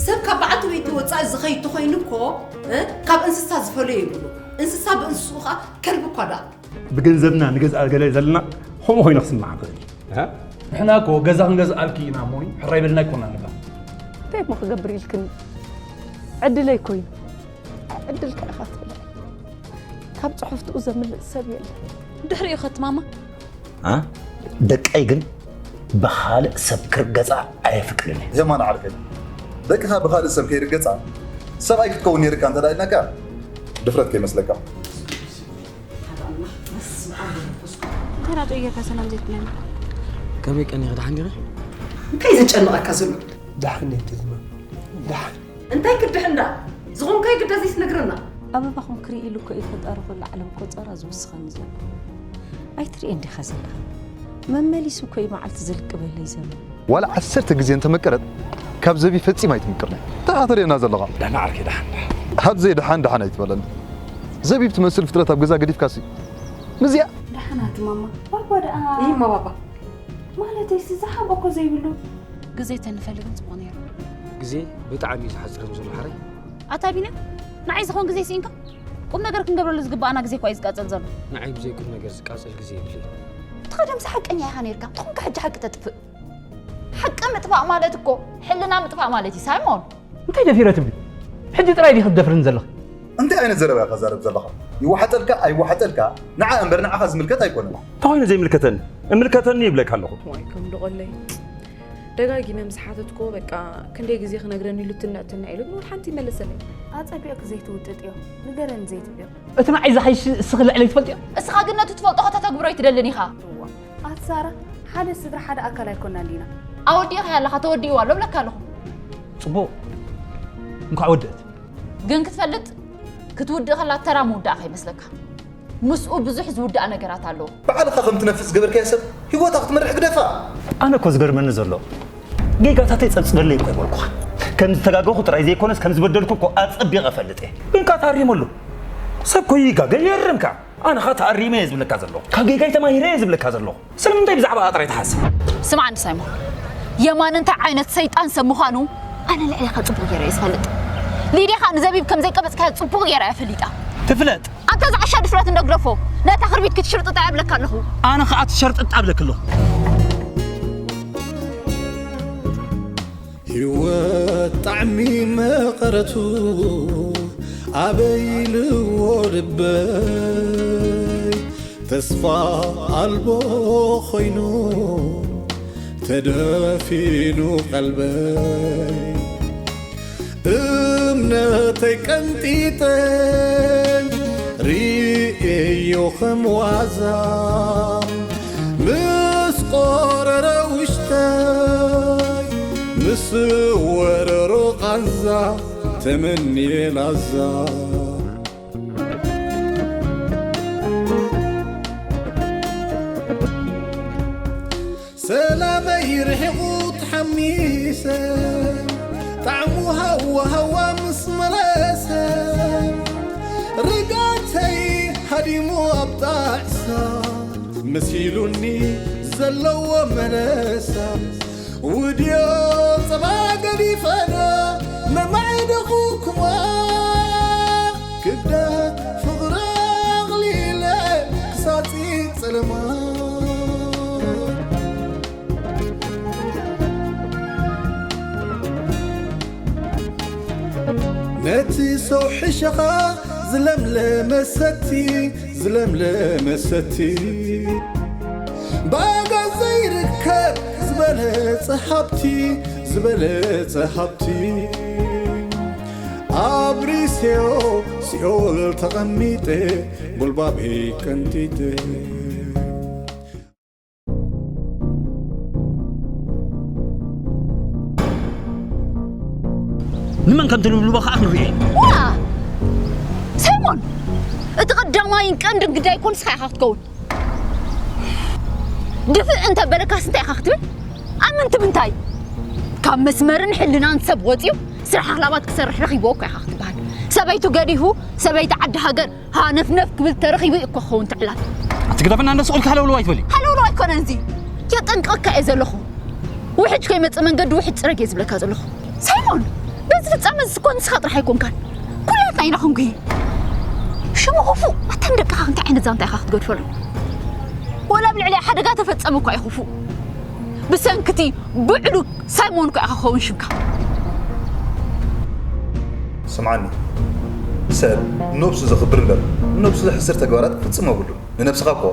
ሰብ ካብ በዓልቲ ቤቱ ወጻኢ ዝኸይድ ተኾይኑ እኮ፣ እ፣ ካብ እንስሳ ዝፈልዮ የብሉ። እንስሳ ብእንስስኡ ኸዓ ከልቢ እኳ ደኣ። ብገንዘብና ንገዝኣ ገለ ዘለና ከምኡ ኮይኑ ክስምዓ ንኽእል እዩ። እህ? ንሕና እኮ ገዛ ክንገዝኣልኪ ኢና እሞ፣ ሕራይ በልና ኣይኮናን እባ። እንታይ እሞ ክገብር ኢልክኒ? ዕድለይ እኮ እዩ። ዕድልካ ኢኻ ትብለኒ። ካብ ጽሑፍትኡ ዘምልጥ ሰብ የለን። ድሕሪኡ ኸትማማ? እ? ደቀይ ግን ብኻልእ ሰብ ክርገጻ ኣየፍቅድን እየ። የማን ዓርከይ፣ ደቅኻ ብኻልእ ሰብ ከይርገጻ ሰብኣይ ክትከውን ነይርካ እንተ ደኣ ኢልናካ ድፍረት ከይመስለካ። እንታይ ናጡ እየካ ሰላም ዘይትብለኒ? ከመይ ቀኒኺ፣ ደሓን ዲኺ? እንታይ ዘጨንቐካ ዘሎ? ደሓን እየ ተዝማ፣ ደሓን። እንታይ ክድሕን ደኣ? ዝኾንካዮ ግዳ ዘይትነግረና? ኣበባኹም ክርኢ ኢሉ እኮ እዩ ፈጣሪ ኩሉ ዓለም ቆጸራ ዝውስኸኒ ዘሎ። ኣይትርእየን ዲኻ ዘለኻ? መመሊሱ እኮ እዩ መዓልቲ ዝልቅበለይ ዘሎ። ዋላ ዓሰርተ ግዜ እንተመቀረት፣ ካብ ዘቢ ፈጺማ ኣይትምቅርን እያ። እንታይ ኢኻ ተርእየና ዘለኻ? ደህና ዓርከይ፣ ደሓን፣ ደሓን። ሃብዘይ ደሓን ደሓን ኣይትበለኒ። ዘቢብ ትመስል ፍጥረት ኣብ ገዛ ገዲፍካሲ። ምዚኣ። ደሓን ኣቲ ማማ። ባባ ደኣ። ይማ ባባ። ማለተይሲ ዝሓብኦ እኮ ዘይብሉ። ግዜ ተንፈልግን ጽቡቕ ነይሩ። ግዜ ብጣዕሚ እዩ ዝሓጽረን ዘሎ ሓረይ። ኣታ ቢንያም፣ ንዓይ ዝኾን ግዜ ስኢንካ? ቁም ነገር ክንገብረሉ ዝግባኣና ግዜ እኳ እዩ ዝቃጸል ዘሎ። ንዓይ ብዘይ ቁም ነገር ዝቃጸል ግዜ የብለይን። እቲ ቀደምሲ ሓቀኛ ኢኻ ነይርካ፣ ትኹንካ ሕጂ ሓቂ ተጥፍእ። ሓቂ ምጥፋእ ማለት እኮ ሕልና ምጥፋእ ማለት እዩ ሳይሞን። እንታይ ደፊረ ትብሊ? ሕጂ ጥራይ ዲኺ ትደፍርኒ ዘለኺ? እንታይ ዓይነት ዘረባ ኢኻ ዛረብ ዘለኻ? ይወሓጠልካ ኣይወሓጠልካ ንዓ እምበር ንዓኻ ዝምልከት ኣይኮነን። እንታይ ኮይኑ ዘይምልከተኒ? እምልከተኒ ይብለካ ኣለኹ። ዋይ ከም ደቆለይ። ደጋጊመ ምስ ሓተትክዎ በቃ ክንደይ ግዜ ክነግረኒ ኢሉ ትንዕ ትንዕ ኢሉ ግን ሓንቲ ይመለሰለይ። ኣጸቢቕኪ ዘይትውጥጥዮ፣ ንገረኒ ዘይትብልዮ። እቲ ንዓይ ዝሓይሽ እስኺ ልዕለይ ትፈልጥዮ። እስኻ ግን ነቲ ትፈልጦ ከተተግብሮ ኣይትደልን ኢኻ። እዋ፣ ኣቲ ሳራ፣ ሓደ ስድራ ሓደ ኣካል ኣይኮናን ዲና? ኣወዲእኻዮ ኣለኻ፣ ተወዲእዋ ኣሎ እብለካ ኣለኹ። ጽቡቕ፣ እንኳዕ ወደእት። ግን ክትፈልጥ፣ ክትውድእ ከላ ተራ ምውዳእ ከይመስለካ። ምስኡ ብዙሕ ዝውዳእ ነገራት ኣለዎ። ባዕልኻ ከም ትነፍስ ዝገበርካዮ ሰብ ህይወታ ክትመርሕ ግደፋ። ኣነ እኮ ዝገርመኒ ዘሎ ጌጋታተይ ጸብጽበለይ እኮ ይበልኩኻ። ከም ዝተጋገኹ ጥራይ ዘይኮነስ ከም ዝበደልኩ እኮ ኣጸቢቐ እፈልጥ እየ። ግን ከኣ ተኣሪመሉ። ሰብ እኮ ይጋገ ይርም ከኣ። ኣነ ኸኣ ተኣሪመ እየ ዝብለካ ዘለኹ። ካብ ጌጋይ ተማሂረ እየ ዝብለካ ዘለኹ። ስለምንታይ ብዛዕባኣ ጥራይ ትሓስብ? ስምዓኒ ሳይሞን፣ የማን እንታይ ዓይነት ሰይጣን ሰብ ምዃኑ ኣነ ልዕሌኻ ጽቡቕ ገይረ እየ ዝፈልጥ። ሊድያ ኸኣ ንዘቢብ ከም ዘይቀበጽካዮ ጽቡቕ ገይራ እያ ፈሊጣ። ትፍለጥ። ኣንታ ዝዓሻ ድፍረት እንዶ ግደፎ። ነታ ክርቢት ክትሽርጥጣ እያ እብለካ ኣለኹ። ኣነ ኸኣ ትሸርጥጣ እብለኪ ኣለኹ። ህይወት ጣዕሚ መቐረቱ ኣበይ ኢልዎ ልበይ፣ ተስፋ ኣልቦ ኾይኑ ተደፊኑ ቀልበይ። እምነተይ ቀንጢጠ ርእየዮ ከም ዋዛ፣ ምስ ቆረረ ውሽጠይ፣ ምስ ወረሮ ቃንዛ፣ ተመንየ ላዛ። ሰላመይ ርሒቑ ተሓሚሰ፣ ጣዕሙ ሃዋ ሃዋ ምስ መለሰ፣ ርግኣተይ ሃዲሙ ኣብ ጣዕሳ፣ መሲሉኒ ዘለዎ መለሳ። ውድዮ ጸባ ገዲፈና መማዕደኹኩማ፣ ክብደት ፍቕሪ ኣቕሊለ ክሳጺ ጸለማ። ነቲ ሰው ሕሸኻ ዝለምለመ ሰቲ፣ ዝለምለመ ሰቲ፣ ብኣጋ ዘይርከብ ዝበለጸ ሃብቲ፣ ዝበለጸ ሃብቲ። ኣብ ሪሴዮ ሲኦል ተቐሚጠ፣ ጎልባበይ ቀንጢጠ። ንመን ከም ትልብልቦ ኸኣ ክንርኢ። ዋ! ሳይሞን! እቲ ቀዳማይን ቀንድን ግዳይ እኮ ንስኻ ኢኻ ክትከውን። ድፍእ እንተ በለካስ እንታይ ኢኻ ክትብል? ኣመንቲ ምንታይ? ካብ መስመርን ሕልናን ሰብ ወጺኡ ስራሕ ኣኽላባት ክሰርሕ ረኺብዎ እኮ ኢኻ ክትበሃል። ሰበይቱ ገዲፉ፣ ሰበይቲ ዓዲ ሃገር ሃነፍነፍ ክብል ተረኺቡ እዩ እኮ ክኸውን ትዕላል። ኣቲ ግደፍና፣ እንደ ስቕ ኢልካ ሃለውለው ኣይትበሊ። ሃለውለው ኣይኮነን እዚ። የጠንቅቐካ እየ ዘለኹ። ውሕጅ ከይመጽእ መንገዲ ውሕጅ ጽረግ እየ ዝብለካ ዘለኹ። ሳይሞን፣ በዚ ፍጻመ እዚ እኮ ንስኻ ጥራሕ ኣይኮንካን፣ ኩላትና ኢና ክንጉሂ። ሽሙ ክፉእ፣ ኣታ ንደቅኻ እንታይ ዓይነት ዛንታ ኢኻ ክትገድፈሉ? ወላ ኣብ ልዕሊኣ ሓደጋ ተፈጸመ እኳ እዩ ክፉእ። ብሰንክቲ ብዕሉግ ሳይሞን እኳ ኢኻ ክኸውን ሽምካ። ስምዓኒ፣ ሰብ ንነብሱ ዘኽብር እምበር ንነብሱ ዘሕስር ተግባራት ክፍጽም የብሉን። ንነብስኻ እኮ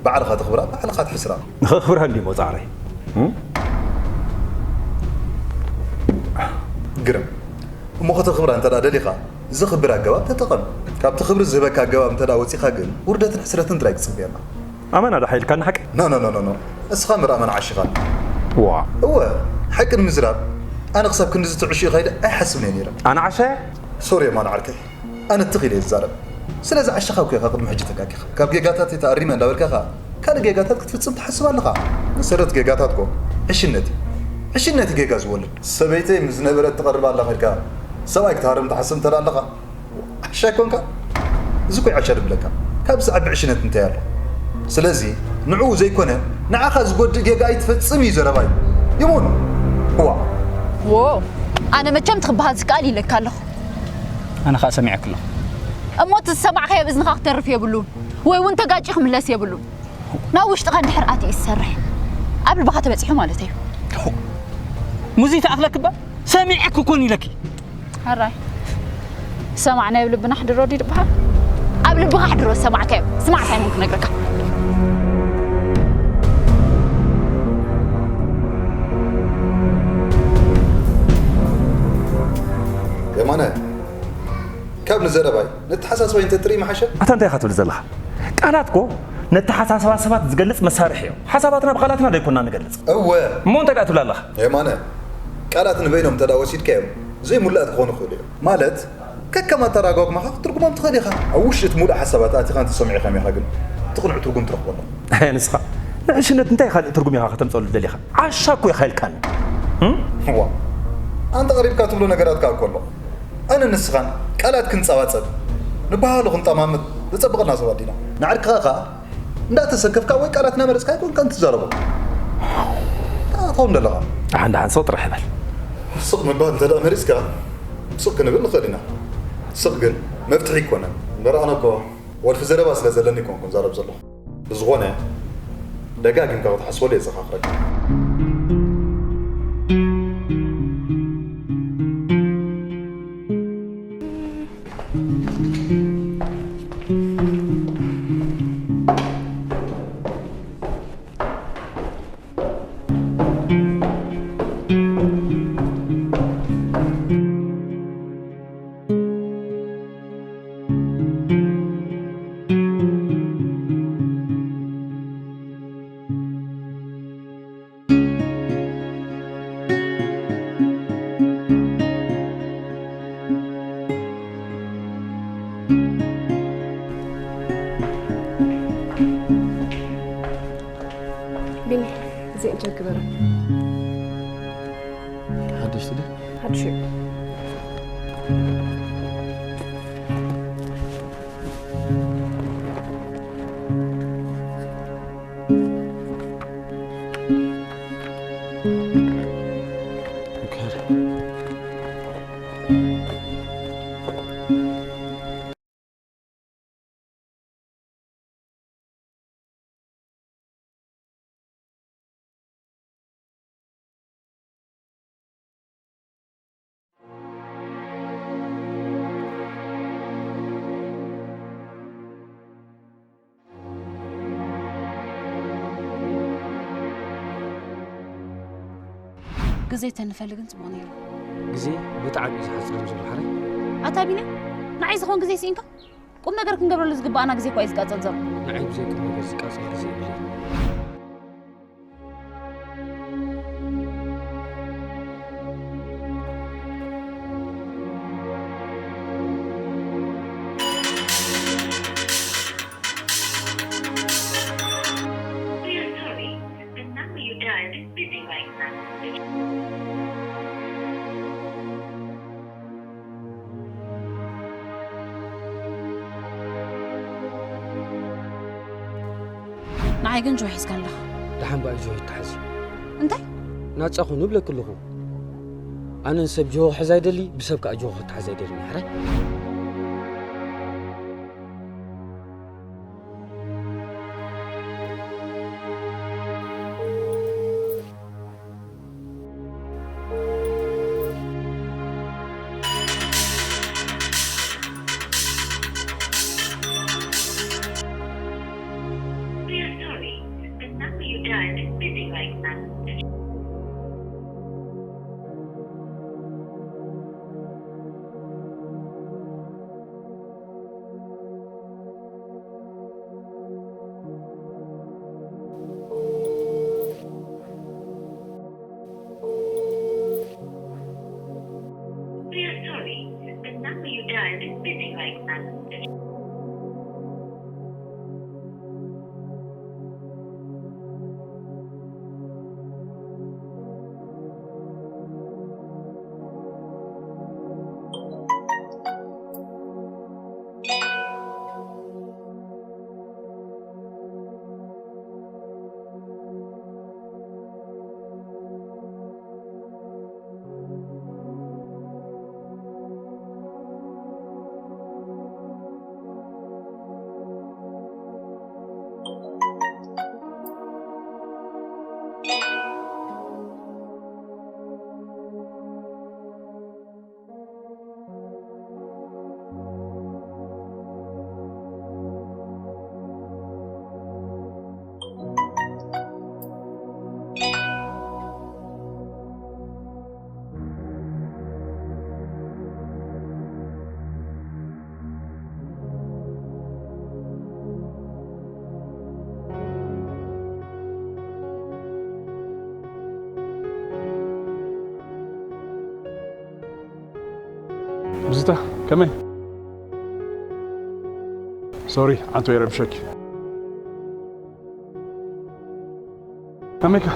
ባዕልኻ ተኽብራ፣ ባዕልኻ ትሕስራ። ንኸኽብርሃ እንድዩ መጻዕረይ። ግርም። እሞ ከተኽብራ እንተ ደኣ ደሊኻ፣ ዘኽብር ኣገባብ ተጠቐም። ካብቲ ክብሪ ዝህበካ ኣገባብ እንተ ደኣ ወጺኻ ግን፣ ውርደትን ሕስረትን ጥራይ እዩ ክጽበየና። ኣመና ዶ ሓይልካኒ ሓቂ? ኖ ኖ ኖ ኖ፣ እስኻ ምር ኣመና ዓሺኻኒ። ዋእ። እወ፣ ሓቂ ንምዝራብ ኣነ ክሳብ ክንድዚ ትዕሽዩ ኢኻ ኢለ ኣይሓስብን እየ ነይረ። ኣነ ዓሻየ? ሶሪ የማነ ዓርከይ፣ ኣነ ትኽ ኢለ እየ ዝዛረብ። ስለዚ ዓሻኻ እኮ ኢኻ ቅድሚ ሕጂ ተጋጊኻ። ካብ ጌጋታተይ ተኣሪመ እንዳበልካ ኸኣ ካልእ ጌጋታት ክትፍጽም ትሓስብ ኣለኻ። መሰረት ጌጋታት እኮ ዕሽነት እዩ። ዕሽነት እዩ ጌጋ ዝወልድ። ሰበይተይ ምስ ዝነበረት ትቐርብ ኣለኻ ኢልካ ሰብኣይ ክትሃርም ትሓስብ እንተ ኣለኻ፣ ዓሻ ኣይኮንካ? እዚ እኮ እዩ ዓሻ ድብለካ። ካብዚ ዝዓቢ ዕሽነት እንታይ ኣሎ? ስለዚ ንዕኡ ዘይኮነ ንዓኻ ዝጎድእ ጌጋ ኣይትፈጽም እዩ ዘረባይ። ይሙን። እዋ። ዎ ኣነ መቸም ትኽበሃል ዝከኣል ኢለካ ኣለኹ። ኣነ ኸኣ ሰሚዐኪ ኣለኹ። እሞ እቲ ዝሰማዕካዮ ኣብ እዝንኻ ክተርፍ የብሉን ወይ እውን ተጋጭዩ ክምለስ የብሉን። ናብ ውሽጥኻ እንድሕር ኣትዩ እዩ ዝሰርሕ። ኣብ ልብኻ ተበጺሑ ማለት እዩ። ሙዚ ተኣኽለኪ እባ ሰሚዐኪ እኮ ኢለኪ። ሕራይ ዝሰማዕናዮ ኣብ ልብና ኣሕድሮ ድዩ ዝበሃል? ኣብ ልብኻ ኣሕድሮ ዝሰማዕካዮ። ስማዕ ሳይሞን ክነግረካ። የማነ፣ ካብ ንዘረባይ ነተሓሳስባይ እንተትርኢ ምሓሸ። ኣታ እንታይ ኢኻ ትብል ዘለኻ? ቃላት እኮ ነተሓሳስባ ሰባት ዝገልጽ መሳርሒ እዮም። ሓሳባትና ብቓላትና ዶ ኣይኮንና ንገልጽ? እወ። እሞ እንታይ ደኣ ትብል ኣለኻ? የማነ፣ ቃላት ንበይኖም እንተ ደኣ ወሲድካዮም ዘይምሉኣት ክኾኑ ይኽእሉ እዮም። ማለት ከከም ኣተራጓጉማኻ ክትትርጉሞም ትኽእል ኢኻ። ኣብ ውሽጢ እቲ ምሉእ ሓሳባት ኣቲኻ እንተሰሚዕካዮም ኢኻ ግን እቲ ቅኑዕ ትርጉም ትረኽበሉ። ኣየ ንስኻ ንዕሽነት እንታይ ካልእ ትርጉም ኢኻ ከተምጽኣሉ ደሊኻ? ዓሻ እኮ ኢኻ ኢልካኒ። እም? እዋ ኣንታ ቀሪብካ ትብሎ ነገራት ከኣ እኮ ኣሎ። ኣነን ንስኻን ቃላት ክንጸባጸብ፣ ንበሃሎ ክንጠማመት ዘጸብቐልና ሰባት ዲና? ንዓርክኻ ከኣ እንዳተሰከፍካ ወይ ቃላት እናመረጽካ ኣይኮንካን ትዛረቦ። እንታይ ክትኸውን ደለኻ? ደሓን ደሓን ስቕ ጥራሕ በል። ስቕ ምባል እንተ ደኣ መሪጽካ ስቕ ክንብል ንኽእል ኢና። ስቕ ግን መፍትሒ ኣይኮነን። እምበር ኣነ እኮ ወልፊ ዘረባ ስለ ዘለኒ ኣይኮንኩን ዛረብ ዘለኹ። ብዝኾነ ደጋጊምካ ክትሓስበሉ እየ ዘኻኽረካ። ቢኒ፣ እዚአን ቸክ ግበረን። ሓደሽቲ ድዩ? ሓድሽ እዩ። ግዜ ተንፈልግን ጽቡቕ ነይሩ። ግዜ ብጣዕሚ እዩ ዝሓጽረን ዘሎ ሓራይ። ኣታ ቢነ፣ ንዓይ ዝኾን ግዜ ስኢንካ? ቁም ነገር ክንገብረሉ ዝግባኣና ግዜ እኳ እዩ ዝቃጸል ዘሎ። ንዓይ ብዘይ ቁም ነገር ዝቃጸል ግዜ የብለይን። ንዓይ ግን ጆ ሒዝካ ኣለኻ። ደሓን ብኣይ ጆ ይተሓዝ እዩ። እንታይ? ናጻ ኩኑ እብለኪ ኣለኹ። ኣነ ንሰብ ጆሆ ክሕዝ ኣይደሊ፣ ብሰብ ከኣ ጆሆ ክትሓዝ ኣይደልን። ሕራይ? We are sorry, the number you dialed is busy right now. We are sorry, the number you dialed is busy right now. ሙዚታ፣ ከመይ? ሶሪ፣ ዓንቶ ይረብሸኪ። ከመይካ?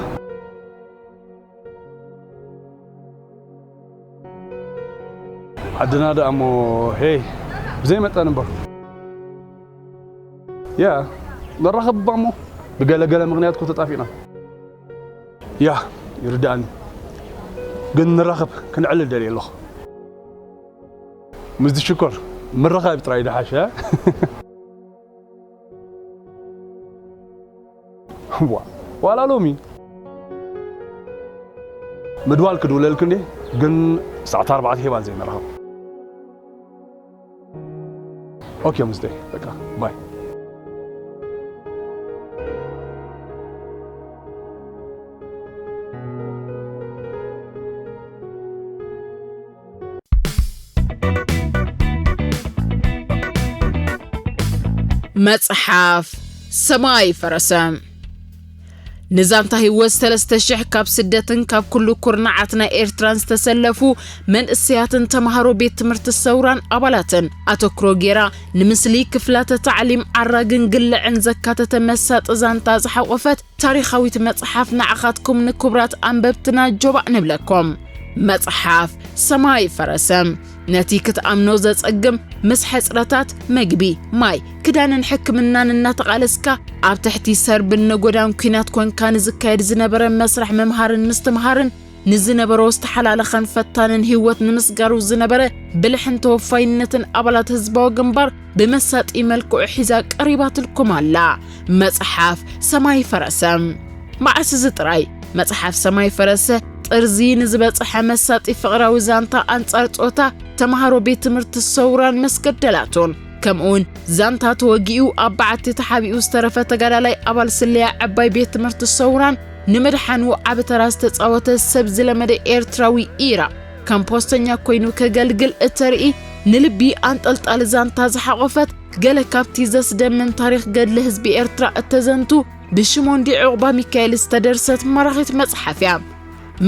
ዓድና ደኣ እሞ፣ ሄይ፣ ብዘይ መጠን እምበር። ያ፣ ንራኸብ እባ እሞ፣ ብገለገለ ምኽንያት እኮ ተጣፊእና። ያ፣ ይርድኣኒ። ግን ንራኸብ፣ ክንዕልል ደልየ ኣለኹ። ምስዚ ሽኮር ምርኻብ ጥራይ ደሓሽ፣ እ? ዋ፣ ዋላ ሎሚ ምድዋል ክድውለልክ እንዴ፣ ግን ሰዓት ኣርባዕተ ሄባን ዘይንራኸብ። ኦኬ፣ ሙዝተይ፣ በቃ፣ ባይ። መጽሓፍ ሰማይ ፈረሰ። ንዛንታ ህይወት ሰለስተ ሽሕ ካብ ስደትን ካብ ኩሉ ኩርናዓት ናይ ኤርትራን ዝተሰለፉ መንእሰያትን ተምሃሮ ቤት ትምህርቲ ሰውራን ኣባላትን ኣተኩሮ ጌራ ንምስሊ ክፍላተ ታዕሊም ዓራግን ግልዕን ዘካተተ መሳጢ ዛንታ ዝሓቖፈት ታሪኻዊት መጽሓፍ ንዓኻትኩም ንክቡራት ኣንበብትና ጆባእ ንብለኩም። መጽሓፍ ሰማይ ፈረሰ። ነቲ ክትኣምኖ ዘጸግም፣ ምስ ሕጽረታት መግቢ፣ ማይ፣ ክዳንን ሕክምናን እናተቓለስካ፣ ኣብ ትሕቲ ሰርብን ነጎዳን ኲናት ኮንካ ንዝካየድ ዝነበረ መስርሕ ምምሃርን ምስትምሃርን፣ ንዝነበሮ ዝተሓላለኸን ፈታንን ህይወት ንምስጋሩ ዝነበረ ብልሕን ተወፋይነትን ኣባላት ህዝባዊ ግንባር ብመሳጢ መልክዑ ሒዛ ቀሪባትልኩም ኣላ። መጽሓፍ ሰማይ ፈረሰ። መዓስ እዚ ጥራይ፣ መጽሓፍ ሰማይ ፈረሰ ጥርዚ ንዝበጽሐ መሳጢ ፍቕራዊ ዛንታ ኣንጻር ጾታ ተምሃሮ ቤት ትምህርቲ ሰውራን መስገደላቱን፣ ከምኡውን ዛንታ ተወጊኡ ኣብ በዓቲ ተሓቢኡ ዝተረፈ ተጋዳላይ ኣባል ስለያ ዕባይ ቤት ትምህርቲ ሰውራን ንምድሓኑ ዓቢ ተራ ዝተጻወተ ሰብ ዝለመደ ኤርትራዊ ኢራ ከም ፖስተኛ ኮይኑ ከገልግል እተርኢ ንልቢ ኣንጠልጣሊ ዛንታ ዝሓቖፈት ገለ ካብቲ ዘስደምም ታሪኽ ገድሊ ህዝቢ ኤርትራ እተዘንቱ ብሽሞንዲ ዑቕባ ሚካኤል ዝተደርሰት ማራኺት መጽሓፍ እያ።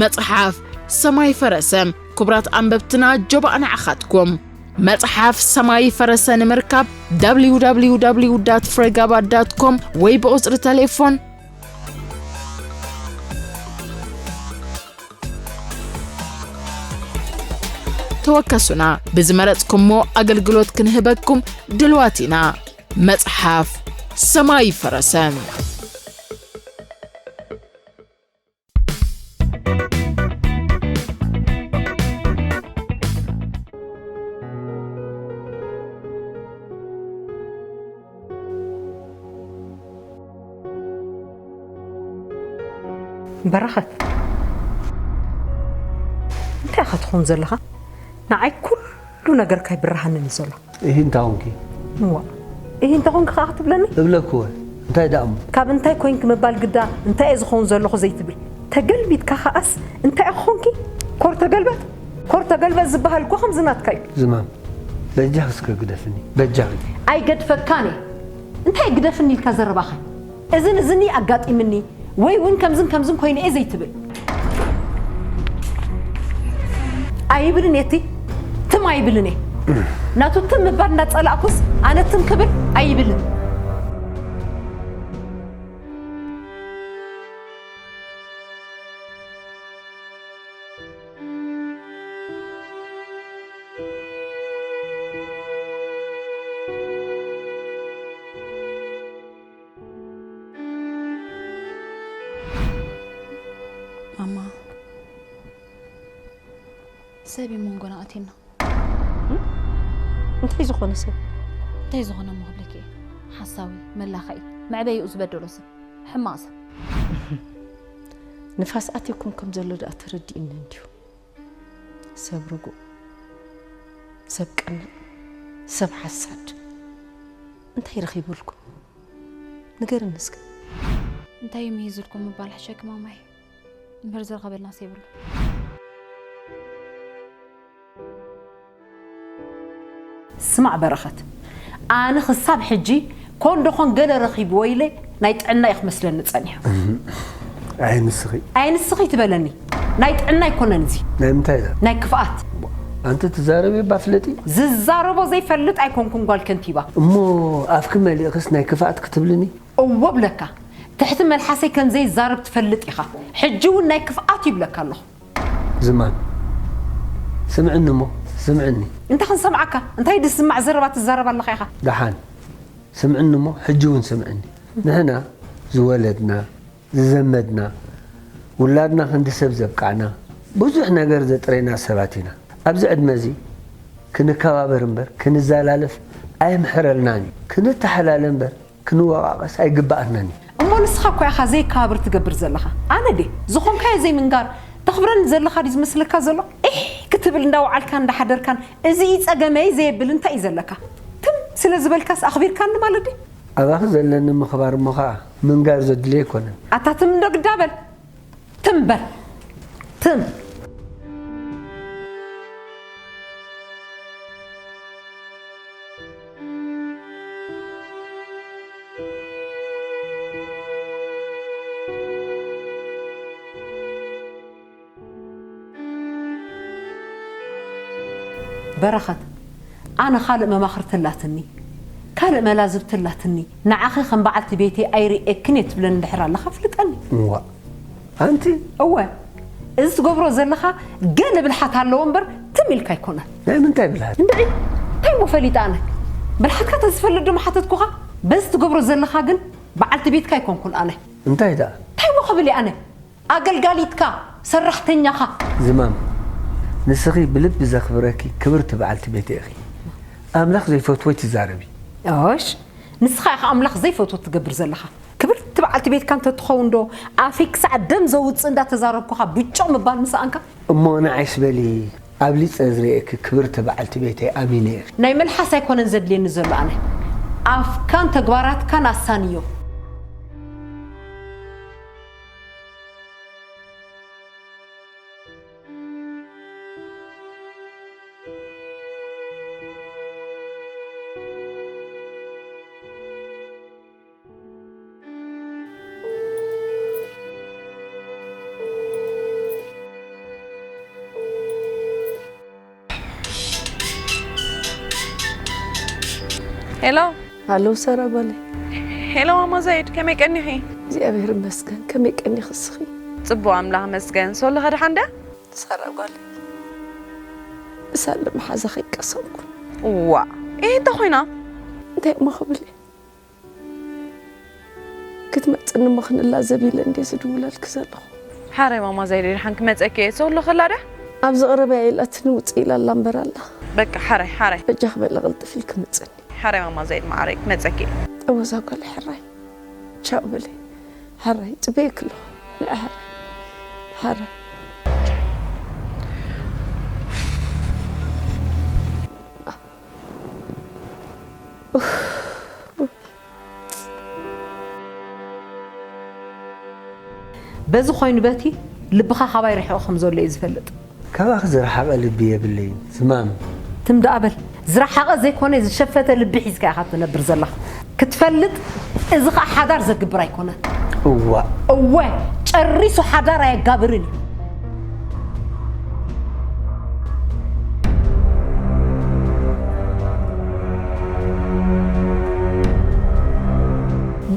መጽሓፍ ሰማይ ፈረሰ። ክቡራት ኣንበብትና ጆባእ ንዓኻትኩም። መጽሓፍ ሰማይ ፈረሰ ንምርካብ www ፍሬጋባ ዳት ኮም ወይ ብቑጽሪ ተሌፎን ተወከሱና። ብዝመረጽኩሞ ኣገልግሎት ክንህበኩም ድልዋት ኢና። መጽሓፍ ሰማይ ፈረሰ። በረኸት፣ እንታይ ኢኻ ትኸውን ዘለኻ? ንዓይ ኩሉ ነገርካ ይብርሃንን እዩ ዘሎ። እሂ እንታይ ኾንኪ? እዋ፣ እሂ እንታይ ኾንኪ ኸዓ ክትብለኒ? እብለኪ እወ፣ እንታይ ደኣ እሞ? ካብ እንታይ ኮይንኪ ምባል ግዳ እንታይ እየ ዝኸውን ዘለኹ ዘይትብል? ተገልቢጥካ ኸዓስ እንታይ ኢኺ ኾንኪ? ኮር ተገልበጥ፣ ኮር ተገልበጥ ዝበሃል እኮ ከምዚ ናትካ እዩ። ዝማም፣ በጃኺ እስከ ግደፍኒ፣ በጃኺ። ኣይገድፈካን እየ። እንታይ ግደፍኒ ኢልካ ዘረባኻ? እዝን እዝን ኣጋጢምኒ ወይ እውን ከምዝን ከምዝን ኮይኑ እየ ዘይትብል። ኣይብልን እየ እቲ ትም ኣይብልን እየ። ናቱ ትም ምባል እንዳጸላእኩስ ኣነ ትም ክብል ኣይብልን። ማማ፣ ሰብ እዩ መንጎና ኣትዩና። እንታይ ዝኾነ ሰብ? እንታይ ዝኾነ እሞ ክብለኪ እየ። ሓሳዊ፣ መላኸዒ፣ መዕበይኡ ዝበደሎ ሰብ፣ ሕማቕ ሰብ። ንፋስ ኣትዩኩም ከም ዘሎ ደኣ ተረዲኡኒ እንድዩ። ሰብ ርጉእ፣ ሰብ ቀናእ፣ ሰብ ሓሳድ። እንታይ ረኺቡልኩም? ንገርኒ እስከ። እንታይ እዩ ምሂዝልኩም ምባል ሕሸኪ ማማይ። እምበር ዝረኸበልናስ የብሉ። ስማዕ በረኸት፣ ኣነ ክሳብ ሕጂ ኮን ዶ ኾን ገለ ረኺብዎ ኢለ ናይ ጥዕና እዩ ክመስለኒ ጸኒሑ። ኣይ ንስኺ። ኣይ ንስኺ ትበለኒ። ናይ ጥዕና ኣይኮነን እዚ። ናይ ምንታይ እያ? ናይ ክፍኣት። ኣንቲ ትዛረቢ እባ ፍለጢ። ዝዛረቦ ዘይፈልጥ ኣይኮንኩን ጓል ከንቲባ። እሞ ኣፍኪ መሊእኽስ ናይ ክፍኣት ክትብልኒ? እወ እብለካ፣ ትሕቲ መልሓሰይ ከም ዘይዛረብ ትፈልጥ ኢኻ። ሕጂ እውን ናይ ክፍኣት እዩ እብለካ ኣለኹ። ዝማም ስምዕኒ እሞ ስምዕኒ። እንታይ ክንሰምዓካ? እንታይ ዝስማዕ ዘረባ ትዛረብ ኣለኻ ኢኻ? ደሓን ስምዕኒ እሞ ሕጂ እውን ስምዕኒ። ንሕና ዝወለድና፣ ዝዘመድና፣ ውላድና ክንዲ ሰብ ዘብቃዕና፣ ብዙሕ ነገር ዘጥረይና ሰባት ኢና። ኣብዚ ዕድመ እዚ ክንከባበር እምበር ክንዘላለፍ ኣየምሕረልናን እዩ። ክንተሓላለ እምበር ክንወቓቐስ ኣይግበኣናን እዩ። እሞ ንስኻ እኮ ኢኻ ዘይከባብር ትገብር ዘለኻ። ኣነ ድየ ዝኾንካዮ ዘይምንጋር ተኽብረኒ ዘለኻ ድዩ ዝመስለካ ዘሎ? ኢሕ ክትብል እንዳወዓልካን እንዳሓደርካን እዚ እዩ ጸገመይ ዘየብል እንታይ እዩ ዘለካ? ትም ስለ ዝበልካስ ኣኽቢርካኒ ማለት ድዩ? ኣባኺ ዘለኒ ምኽባር እሞ ኸኣ ምንጋር ዘድልዮ ኣይኮነን። ኣታ ትም እንዶ ግዳ በል። ትም በል ትም። በረኸት፣ ኣነ ካልእ መማኽርቲ ኣላትኒ፣ ካልእ መላዝብቲ ኣላትኒ፣ ንዓኺ ከም በዓልቲ ቤተይ ኣይርእየክን እየ ትብለኒ እንድሕር ኣለኻ ኣፍልጠኒ። እዋእ፣ ኣንቲ። እወ፣ እዚ ትገብሮ ዘለኻ ገለ ብልሓት ኣለዎ እምበር ትም ኢልካ ኣይኮነን። ናይ ምንታይ ብልሓት? እንድዒ፣ እንታይ እሞ ፈሊጠ ኣነ? ብልሓትካ ተዝፈልጥ ዶ ምሓተትኩኻ? በዚ ትገብሮ ዘለኻ ግን በዓልቲ ቤትካ ኣይኮንኩን ኣነ። እንታይ ደኣ? እንታይ እሞ ክብል እየ ኣነ? ኣገልጋሊትካ፣ ሰራሕተኛኻ። ዝማም፣ ንስኺ ብልቢ ዘኽብረኪ ክብርቲ በዓልቲ ቤተይ ኢኺ። ኣምላኽ ዘይፈትዎ ኣይትዛረቢ። ኦሽ፣ ንስኻ ኢኻ ኣምላኽ ዘይፈትዎ ትገብር ዘለኻ። ክብርቲ በዓልቲ ቤትካ እንተትኸውን ዶ ኣፈይ ክሳዕ ደም ዘውጽእ እንዳተዛረብኩኻ ብጮቕ ምባል ምሰኣንካ? እሞ ንዓይስ በሊ ኣብሊጸ ዝርእየኪ ክብርቲ በዓልቲ ቤተይ ኣሚነ ኢኺ። ናይ መልሓስ ኣይኮነን ዘድልየኒ ዘሎ ኣነ። ኣፍካን ተግባራትካን ኣሳንዮ። ሄሎ። ሃሎ ሰራ ጓለይ። ሄሎ ማማ ዛይድ፣ ከመይ ቀኒኺ? እግዚኣብሔር ይመስገን። ከመይ ቀኒኺ እስኺ? ጽቡቕ ኣምላኽ ይመስገን። ሶሎ ከ ደሓን ድያ? ሰራ ጓለይ ብሳለ መሓዛ ከይቀሰምኩ። እዋ እሂ እንታይ ኮይና? እንታይ እሞ ክብል እየ? ክትመጽኒ እሞ ክንላዘብ ኢለ እንድየ ዝድውለልኪ ዘለኹ። ሓራይ ማማ ዛይድ፣ ደሓን ክመጸኪ እየ። ሶሎ ከላ ድያ? ኣብዚ ቀረባ እያ ኢላትኒ ውጽእ ኢላ ኣላ እምበር ኣላ። በቃ ሓራይ ሓራይ። በጃኺ በሊ ቅልጥፍ ኢልኪ ምጽኒ። ሓራይ ማማ ዛይድ መዓረይ ክመጸኪ እየ። እወ እዛ ጓለይ ሕራይ። ቻው በሊ። ሕራይ ጽበየኪ ኣለኹ። ንዓ ሕራይ። ሓረ። በዚ ኮይኑ በቲ ልብኻ ካባይ ርሒቑ ከም ዘሎ እዩ ዝፈልጥ። ካባኺ ዝረሓቐ ልቢ የብለይን ዝማም። ትም ደኣ በል። ዝረሓቐ ዘይኮነ ዝሸፈተ ልቢ ሒዝካ ኢኻ ትነብር ዘለኻ። ክትፈልጥ፣ እዚ ኸኣ ሓዳር ዘግብር ኣይኮነን። እዋ። እወ፣ ጨሪሱ ሓዳር ኣየጋብርን እዩ።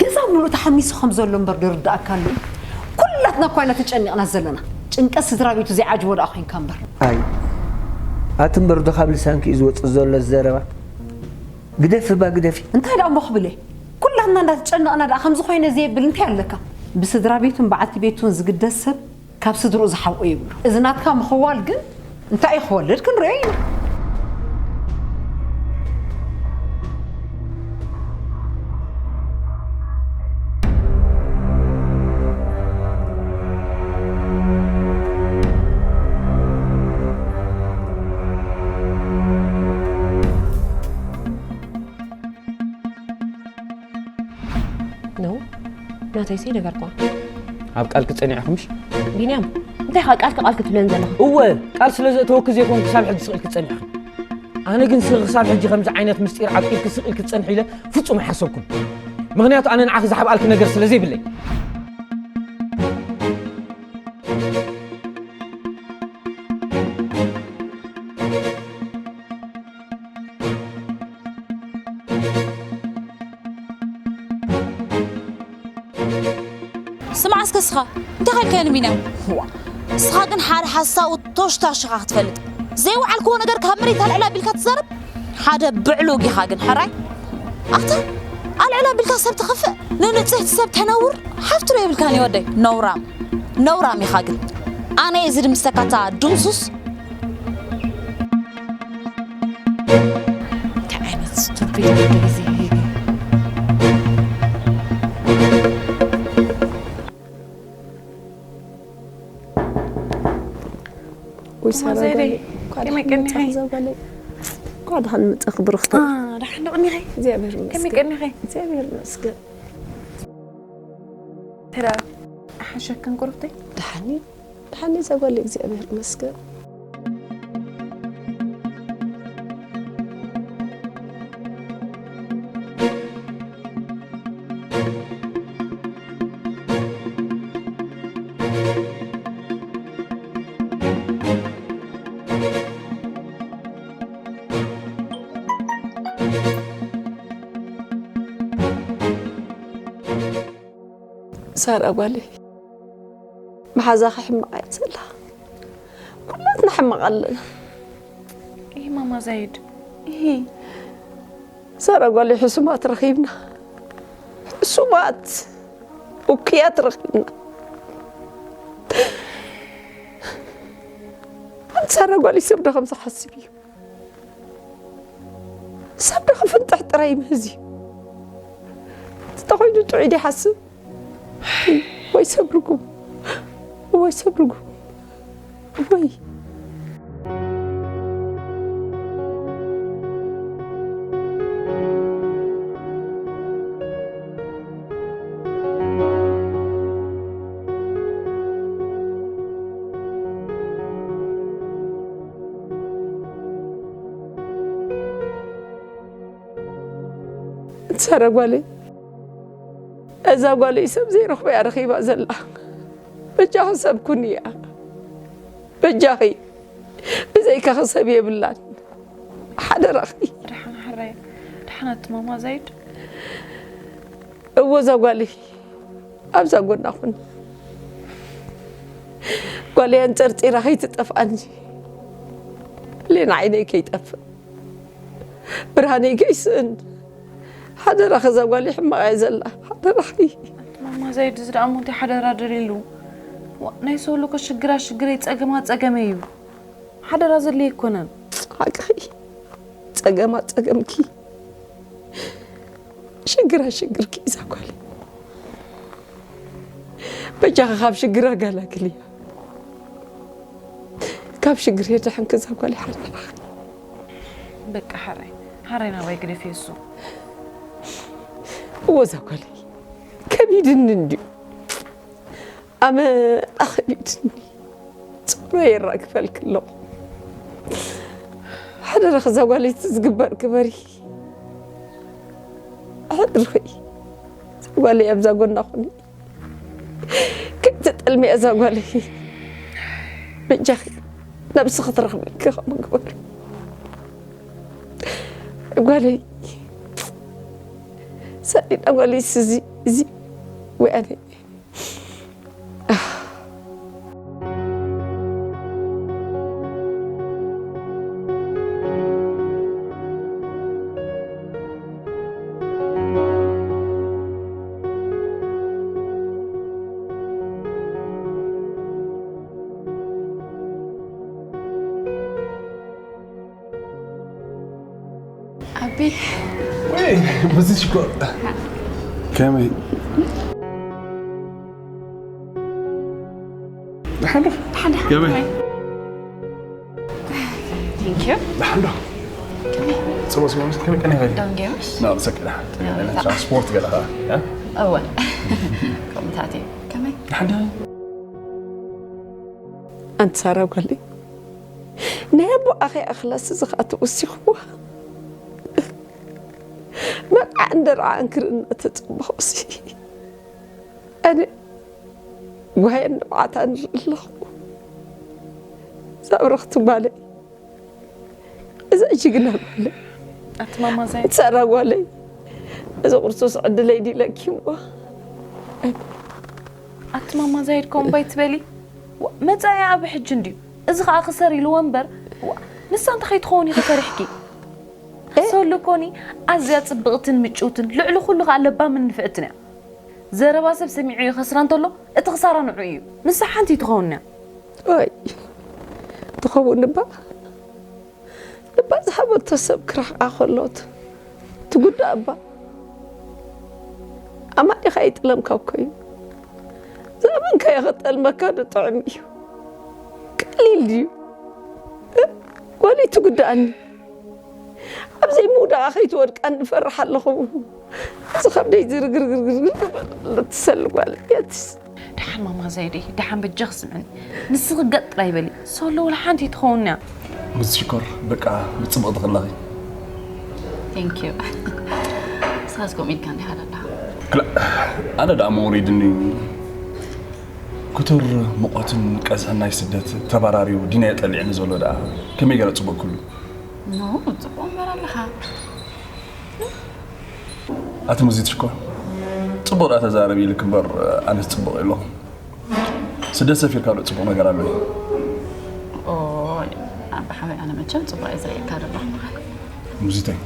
ገዛ ምሉእ ተሓሚሱ ከም ዘሎ እምበር ድርድኣካ ኣሎ። ኩላትና እኳ ኢና ተጨኒቕና ዘለና። ጭንቀት ስድራ ቤቱ ዘይዓጅቦ ደኣ ኮይንካ እምበር። ኣይ፣ ኣቲ እምበር ዶ ካብ ልሳንኪ እዩ ዝወጽእ ዘሎ ዘረባ? ግደፊ እባ ግደፊ። እንታይ ደኣ እሞ ክብል እየ? ኩላትና እንዳተጨነቕና ደኣ ከምዚ ኮይነ ዘየብል እንታይ ኣለካ? ብስድራ ቤቱን በዓልቲ ቤቱን ዝግደስ ሰብ ካብ ስድርኡ ዝሓብኦ የብሉ። እዚ ናትካ ምኽዋል ግን እንታይ እዩ ክወልድ ክንሪኦ ኢና። ነው ናተይሲ ነገር እኳ ኣብ ቃልኪ ጸኒዕኩምሽ። ቢንያም፣ እንታይ ኢኻ ቃልኪ ቃልኪ ትብለን ዘለኻ? እወ፣ ቃል ስለ ዘእተወኪ ዘይኮን ክሳብ ሕጂ ስቕ ኢልኪ ጸኒሕኪ። ኣነ ግን ስኺ ክሳብ ሕጂ ከምዚ ዓይነት ምስጢር ዓቂብኪ ስቕ ኢልኪ ትጸንሒ ኢለ ፍጹም ኣይሓሰብኩን። ምኽንያቱ ኣነ ንዓኺ ዝሓብኣልኪ ነገር ስለ ዘይብለይ። ስማዕ እስከ እስኻ፣ እንታይ ኸልካዮ ንቢንያም? ዋ፣ እስኻ ግን ሓደ ሓሳዊ ቶሽታሽ ኢኻ ክትፈልጥ። ዘይወዓልክዎ ነገር ካብ መሬት ኣልዕል ኣቢልካ ትዛረብ? ሓደ ብዕሉግ ኢኻ ግን፣ ሕራይ። ኣታ፣ ኣልዕል ኣቢልካ ሰብ ትኸፍእ፣ ንንጽህቲ ሰብ ተነውር፣ ሓፍቲ ዶ የብልካን እዩ ወደይ? ነውራም፣ ነውራም ኢኻ ግን። ኣነ እየ ዝድምሰካ እታ ድምሱስ። እንታይ ዓይነት ስቱፒድ ወደይ እዚ? ወይ እማ ሳራ ዘይደይ፣ ጓለይ፣ እንኳዕ ከመይ ደሓን ቀኒኺ? መጻኺ እዛ ጓለይ። እንኳዕ ደሓን መጻኺ ብሩኽተይ። አ፣ ደሓን ዶ ቀኒኺ? እግዚኣብሔር ከመይ ይመስገን። ቀኒኺ? እግዚኣብሔር ይመስገን። ተራ ሓሸክን ቁርብተይ? ደሓን እዩ። ደሓን እዩ እዛ ጓለይ፣ እግዚኣብሔር ይመስገን። ሳራ ጓለይ፣ መሓዛኺ ሕማቕ እያ ዘላ። ኩላትና ሕማቕ ኣለና። ይህ ማማ ዛይድ፣ ይህ ሳራ ጓለይ፣ ሕሱማት ረኺብና፣ ሕሱማት እኩያት ረኺብና። ኣንቲ ሳራ ጓለይ፣ ሰብ ዶ ከምዚ ሓስብ እዩ? ሰብ ዶ ክፍንጥሕ ጥራይ ይምህዝ እዩ? እንተኾይኑ ጥዑይ ዶ ይሓስብ? ወይ ሰብ ርጉም፣ ወይ ሰብ ርጉም፣ ወይ እትሰረ ጓለይ፣ እዛ ጓለይ ሰብ ዘይረኽቦ እያ ረኺባ ዘላ። በጃኺ ሰብ ኩንያ፣ በጃኺ። ብዘይካኺ ሰብ የብላን። ሓደራኺ። ደሓን ሓራይ፣ ደሓን ኣቲ ማማ ዛይድ። እወ፣ እዛ ጓለይ ኣብዛ ጎና ኩን። ጓለይ ኣንጸርጺራ ከይትጠፍኣኒ። ብሌን ዓይነይ ከይጠፍእ። ብርሃነይ ከይስእን። ሓደራኺ፣ እዛ ጓለይ ሕማቕ እያ ዘላ። ሓደራኺ። ኣቲ ማማ ዛይድ፣ እዚ ደኣ እሞ እንታይ ሓደራ ደልየሉ? ዋ፣ ናይ ሰው እኮ ሽግራ ሽግረይ፣ ጸገማ ጸገመይ እዩ። ሓደራ ዘድልዮ ኣይኮነን። ሓቅኺ። ጸገማ ጸገምኪ። ሽግራ ሽግርኪ እዛ ጓለይ። በጃኺ ካብ ሽግራ ገላግልያ። ካብ ሽግር የድሕንኪ እዛ ጓለይ ሓደራኺ። በቃ ሓራይ ሓራይ ናባይ ግደፊ እሱ እወ እዛ ጓለይ ከቢድኒ እንድዩ ኣመና ከቢድኒ ጸሎ የራግፈልኪ ኣለኹ ሓደራኺ እዛ ጓለይቲ ዝግበር ግበሪ ሓደራኺ እዛ ጓለይ ኣብዛ ጎና ኩኒ ከይተጠልሚ እዛ ጓለይ በጃኺ ነብስኺ ትረኽበልኪ ከምኡ ግበሪ ጓለይ ሳሊና ጓለይ ስዚ እዚ ወይ ኣነ ኣቢ ወይ በዚ ሽኮር ከመይ ደሓን ዶ ሓዳ ከመይ Thank you ደሓን ዶ ጽቡቅ ስለ ከመይ ቀኒኻ ዳውን ገምሽ ናብ ሰቀዳ ትራንስፖርት ገለኻ እወ ከምታት እዩ ከመይ ደሓን ዶ ኣንቲ ሳራ ጓለይ ናይ ኣቦ ኣኸይ ኣኽላስ እዚ ከዓ ተወሲኽዋ መርዓ እንደርዓ እንክር እናተፀበኹሲ ኣነ ጓየ ንብዓታ ንርኢ ኣለኹ እዛ ብረኽቲ ጓለይ እዛ ጅግና ጓለይ ኣቲ ማማ ዛይድ ሳራ ጓለይ እዚ ቁርሱስ ዕድለይ ዲለኪ እሞ ኣቲ ማማ ዛይድ ኮምባይ ትበሊ መፃኢ ኣብ ሕጂ እንድዩ እዚ ከዓ ክሰር ኢልዎ እምበር ንሳ እንተ ከይትኸውን ኢኺ ፈሪሕኪ ሶሎ ኮኒ ኣዝያ ፅብቕትን ምጭውትን ልዕሊ ኩሉ ከዓ ለባምን ንፍዕትን እያ ዘረባ ሰብ ሰሚዑ ይኸስራ እንተሎ እቲ ክሳራ ንዑ እዩ ንሳ ሓንቲ ትኸውን እያ ወይ ትኸውን እባ እባ ዝሃበቶ ሰብ ክረኽዓ ከሎት ትጉዳእ እባ ኣማሊኻ ይጥለምካ እኮ እዩ ዝኣመንካዮ ክጠልመካ ንጥዕም እዩ ቀሊል ድዩ ጓለይ ትጉዳኣኒ ኣብ ዘይምውዳኣ ከይትወድቃ ንፈርሕ ኣለኹ እዚ ከብደይ ዝርግርግርግር ትሰል ጓል እያትስ ደሓን ማማ ዛይደይ ደሓን በጃ ክስምዕኒ ንስኺ ገጥ ጥራይ በሊ ሶሎ ወላ ሓንቲ ትኸውን እያ ምስ ሽኮር በቃ ብፅቡቅ ትኽለኺ Thank you ንስኻስ ከምኡ ኢልካ እንዲኻ ደለኻ ክላ ኣነ ደኣ መውሪድኒ ክቱር ሙቐትን ቀዝሕን ናይ ስደት ተባራርዩ ዲናየ ጠሊዕኒ ዘሎ ደኣ ከመይ ገለ ፅቡቅ ክሉ ኖ ፅቡቅ እምበር ኣለኻ ኣቲ ሙዚት ሽኮር ፅቡቅ ደኣ ተዛረብ ኢልክ እምበር ኣነስ ፅቡቅ የለኹም ስደት ሰፊርካ ዶ ፅቡቅ ነገር ኣሎ ኦ ኣባሓወይ ኣነ መቸም ፅቡቅ እየ ዝርእየካ ዘለኹ ሙዚተይ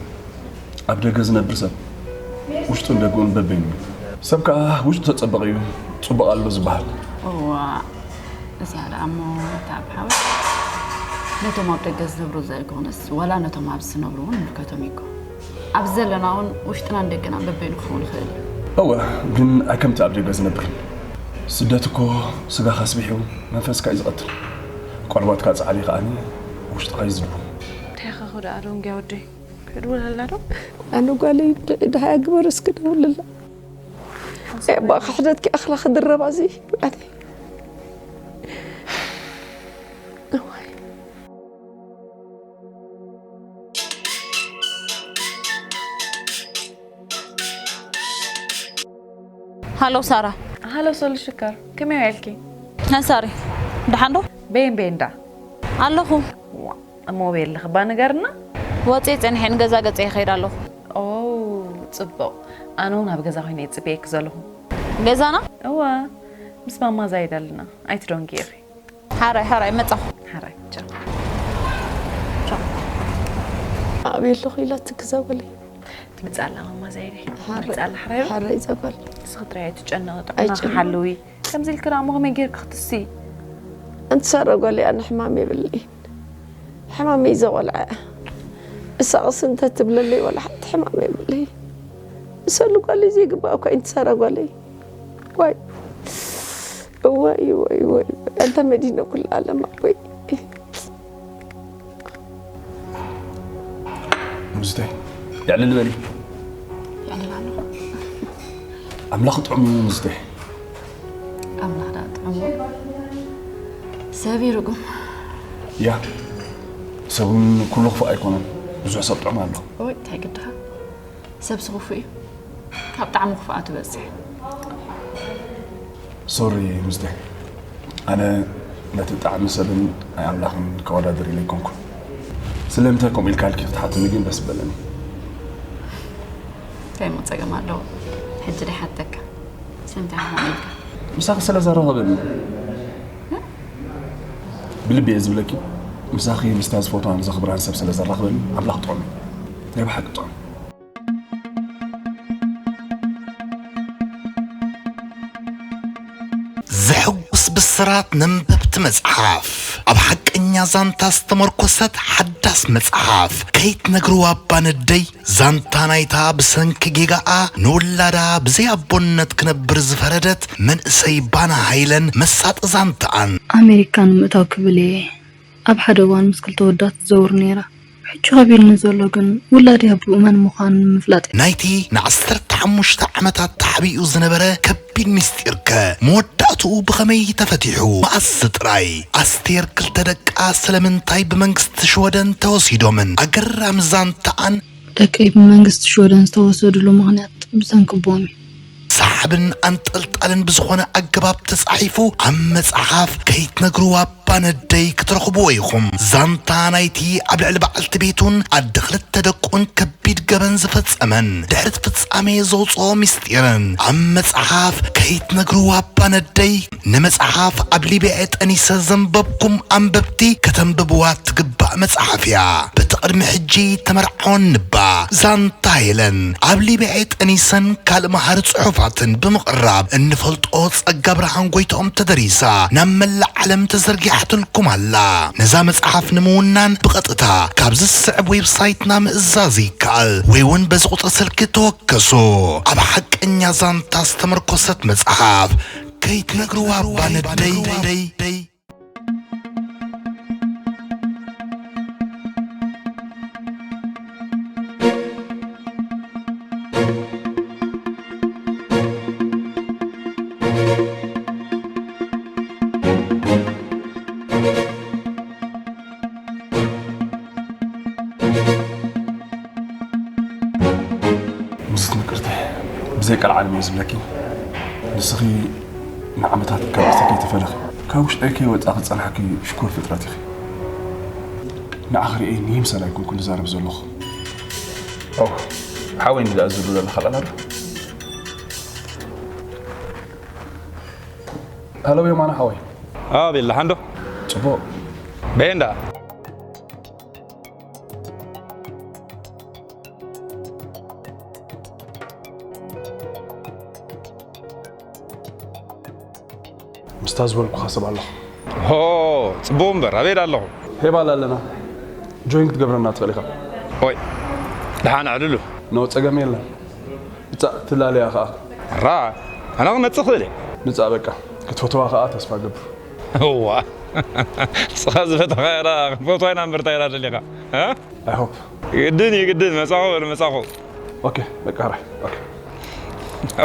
ኣብ ደገ ዝነብር ሰብ ውሽጡን ደገኡን በበይኑ እዩ። ሰብ ከዓ ውሽጡ ተፀበቐ እዩ ፅቡቕ ኣሎ ዝበሃል። እዋ እዚኣ ደኣ እሞ እታ ኣብ ሓወይ ነቶም ኣብ ደገ ዝነብሩ ዘይኮነስ ዋላ ነቶም ኣብዚ ዝነብሩ እውን ይምልከቶም እዩ እኮ። ኣብዚ ዘለና እውን ውሽጥናን ደገናን በበይኑ ክኸውን ይኽእል እዩ። እወ ግን ኣይከምቲ ኣብ ደገ ዝነብር። ስደት እኮ ስጋኻ ኣስቢሑ መንፈስካ እዩ ዝቐትል። ቆርበትካ ፃዕሪ ከዓኒ ውሽጥኻ እዩ ዝድርቡ። እንታይ ኢኻ ኸ ደኣ ዶንግያ ወደይ? ክድውል ኣላ ዶ? ኣነ ጓለይ ድሃያ ግበር እስኪ ደውልላ። እባ ክሕደት ኪኣኽላ ክድረባ እዚ ኣነ ሃሎ ሳራ። ሃሎ ሶሊ ሽከር ከመይ ውዒልኪ? ሃ ሳሪ ደሓን ዶ? በየን በየን ዳ? ኣለኹ። እሞ በይ ኣለኺ እባ ንገርና። ወፅየ ፀኒሐ ንገዛ ገፀ ይኸይድ ኣለኹ። ኦ ፅቡቕ። ኣነ እውን ኣብ ገዛ ኮይነ እየ ፅበየኪ ዘለኹ። ገዛና? እወ ምስ ማማ ዛይድ ኣለና። ኣይትደንግዪ ኢኺ። ሓራይ ሓራይ መጻኹ። ሓራይ ቻው። ቻው። ኣበይ ኣለኹ ኢላትኪ እዛ ጓለይ? ትመጽእ ኣላ ማማ ዛይደይ። ትመጽእ ኣላ ሓራይ ዶ? ሓራይ እዛ ጓል። ንስኺ ጥራይ ኣይትጨነቒ ጥዕናኺ ኣይጨነቕን። ሓልዊ። ከምዚ ኢልኪ ደኣ እሞ ከመይ ጌርኪ ክትስዪ? ኣንቲ ሳራ ጓለይ ኣነ ሕማም የብለይን። ሕማመይ እዛ ቖልዓ እያ። እሳ ቕስ እንተ ትብለለይ ዋላ ሓንቲ ሕማም የብለይን። ንሰሉ ጓለይ ዘይግባእ እኳ እዩ ኣንቲ ሳራ ጓለይ። ዋይ እዋይ እዋይ እዋይ ኣንታ መዲነ ኩሉ ዓለም ኣቦይ ዝተ የዕልል በሊ። የዕልል ኣሎ። ኣምላኽ ጥዑም እዩ ዝተ። ኣምላኽ ዳ ጥዑም እዩ። ሰብ ይርጉም። ያ፣ ሰብ እውን ኩሉ ክፉእ ኣይኮነን። ብዙሕ ሰብ ጥዑም ኣሎ። ወይ እንታይ ግድኻ? ሰብ ስኽፉ እዩ። ካብ ጣዕሚ ክፉኣት ትበዝሕ። ሶሪ ምስተ፣ ኣነ ነቲ ጣዕሚ ሰብን ናይ ኣምላኽን ከወዳድር ኢለ ኣይኮንኩን። ስለምንታይ ከምኡ ኢልካ ልኪ ክትሓትኒ ግን ደስ በለኒ። እንታይ እሞ ጸገም ኣለዎ? ሕጂ ዶ ይሓተካ? ስለምንታይ ከምኡ ኢልካ? ምሳኺ ስለ ዘራኸበኒ። ብልቢ እየ ዝብለኪ፣ ምሳኺ ምስታ ዝፈትዋን ዘኽብራን ሰብ ስለ ዘራኽበኒ ኣምላኽ ጥዑም እዩ። ናይ ብሓቂ ጥዑም። ዘሐጉስ ብስራት ነንበብቲ መጽሓፍ፣ ኣብ ሓቀኛ ዛንታ ዝተመርኮሰት ሓዳስ መጽሓፍ፣ ከይትነግርዋ እባ ነደይ። ዛንታ ናይታ ብሰንኪ ጌጋኣ ንውላዳ ብዘይ ኣቦነት ክነብር ዝፈረደት መንእሰይ ባና ሃይለን መሳጢ ዛንታኣን። ኣሜሪካ ንምእታው ክብል እየ ኣብ ሓደ እዋን ምስ ክልተ ወዳት ትዘውር ነይራ። ሕጂ ከቢድኒ ዘሎ ግን ውላደይ ኣቦኡ መን ምዃኑ ንምፍላጥ እዩ። ናይቲ ንዓሰርተ ሓሙሽተ ዓመታት ተሓቢኡ ዝነበረ ከቢድ ምስጢርከ መወዳእትኡ ብኸመይ ተፈቲሑ? መኣስ ጥራይ? ኣስቴር ክልተ ደቃ ስለምንታይ ብመንግስቲ ሽወደን ተወሲዶምን? ኣገራሚ ዛንታኣን። ደቀይ ብመንግስቲ ሽወደን ዝተወሰድሉ ምኽንያት ብሰንኪ ኣቦኦም እዩ። ሰሓብን ኣንጠልጣልን ብዝኾነ ኣገባብ ተጻሒፉ ኣብ መጽሓፍ ከይትነግርዋ እባ ነደይ ክትረኽብዎ ኢኹም። ዛንታ ናይቲ ኣብ ልዕሊ በዓልቲ ቤቱን ኣደ ክልተ ደቁን ከቢድ ገበን ዝፈጸመን ድሕሪ እቲ ፍጻሜ ዘውጽኦ ምስጢርን ኣብ መጽሓፍ ከይትነግርዋ እባ ነደይ። ንመጽሓፍ ኣብ ሊብያ ጠኒሰ ዘንበብኩም ኣንበብቲ ከተንብብዋ ትግባእ መጽሓፍ እያ። በቲ ቅድሚ ሕጂ ተመርዓወን ንባ ዛንታ ሄለን ኣብ ሊብያ ጠኒሰን ካልእ መሃሪ ጽሑፋትን ብምቕራብ እንፈልጦ ጸጋ ብርሃን ጎይትኦም ተደሪሳ ናብ መላእ ዓለም ተዘርጊሓትልኩም ኣላ። ነዛ መጽሓፍ ንምውናን ብቐጥታ ካብዚ ዝስዕብ ዌብሳይትና ምእዛዝ ይከኣል ወይ እውን በዚ ቁጽሪ ስልኪ ተወከሱ። ኣብ ሓቀኛ ዛንታ ዝተመርኮሰት መጽሓፍ ከይትነግርዋ እባ ነደይ። ምስቲ ምቅርቲ ብዘይ ቃል ዓለም እየ ዝብለኪ። ንስኺ ንዓመታት ካብ ርእሰይ ከይተፈለኺ፣ ካብ ውሽጠይ ከይወጻኺ ዝጸናሕኪ ሽኮር ፍጥረት ኢኺ። ንዓኺ ርእየ ንይምሰል ኣይኮንኩን ዝዛረብ ዘለኹ። ኦ፣ ሓወይ እንዲ ዝኣዝሉ ዘለኻ ቃል ኣሎ። ሃሎ የማነ ሓወይ። ኣቤላ ሓንዶ። ጽቡቕ። በየንዳ። ምስታ ዝበልኩኻ ሰብ ኣለኹ። ሆ፣ ጽቡቕ እምበር፣ ኣበይ ኣለኹ? ሄባል ኣለና። ጆይን ክትገብረና ትኽእል ኢኻ። ሆይ፣ ደሓን ኣዕልሉ። ኖ፣ ጸገም የለን። ብጻእ ትላለያ ኸኣ። ራ፣ ኣነ ክመጽእ ክእል እየ። ምጻእ በቃ። ክትፈትዋ ኸኣ ተስፋ ገብር። እዋ፣ ንስኻ ዝፈተኻ ኢኻ፣ ክንፈትዋ ኢና እምበር እንታይ ኢና ደሊኻ? እ? I hope። ግድን እዩ፣ ግድን። መጻኹ በሉ፣ መጻኹ። ኦኬ፣ በቃ፣ ራይ። ኦኬ።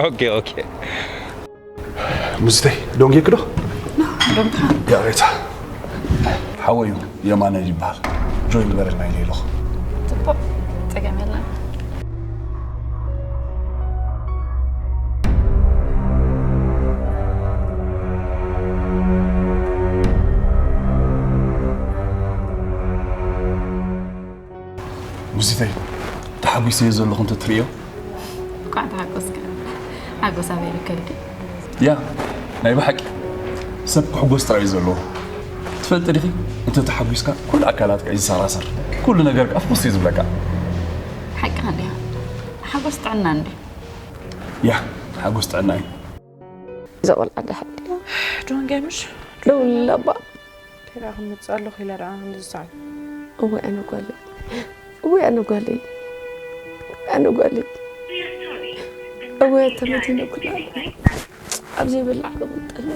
ኦኬ፣ ኦኬ። ሙዝተይ፣ ዶንጌክ ዶ? ዶንካ። ያሬታ። ሓወዩ የማነ ይበሃል። ጆይን ግበረልና ኢለ ኢለኹ። ጽቡቕ፣ ጸገም የለን። ሙዚተይ፣ ተሓጒሰ እየ ዘለኹ እንተትርእዮ። እንኳዕ ተሓጎስካ። ሓጎስ ኣበይ ይርከብ ድዩ? ያ፣ ናይ ብሓቂ ሰብ ክሕጎስ ጥራይ እዩ ዘለዎ። ትፈልጢ ዲኺ? እንተ ተሓጒስካ ኩሉ ኣካላትካ እዩ ዝሰራሰር። ኩሉ ነገርካ ፍኹስ እዩ ዝብለካ። ሓቅኻ እንዲኻ። ሓጎስ ጥዕና እንድዩ። ያ፣ ሓጎስ ጥዕና እዩ። እዛ ቆልዓ ደሓን ድያ? ዶንጌ ምሽ ደውልላ እባ። ቴራ ክመጽእ ኣለኹ ኢላ ደኣ እንደዚ ትስዕል። እወ ኣነ ጓለይ፣ እወ ኣነ ጓለይ፣ ኣነ ጓለይ፣ እወ ተመዲነ ኩላ ኣብዚ ይበልዕ ክቕምጠላ።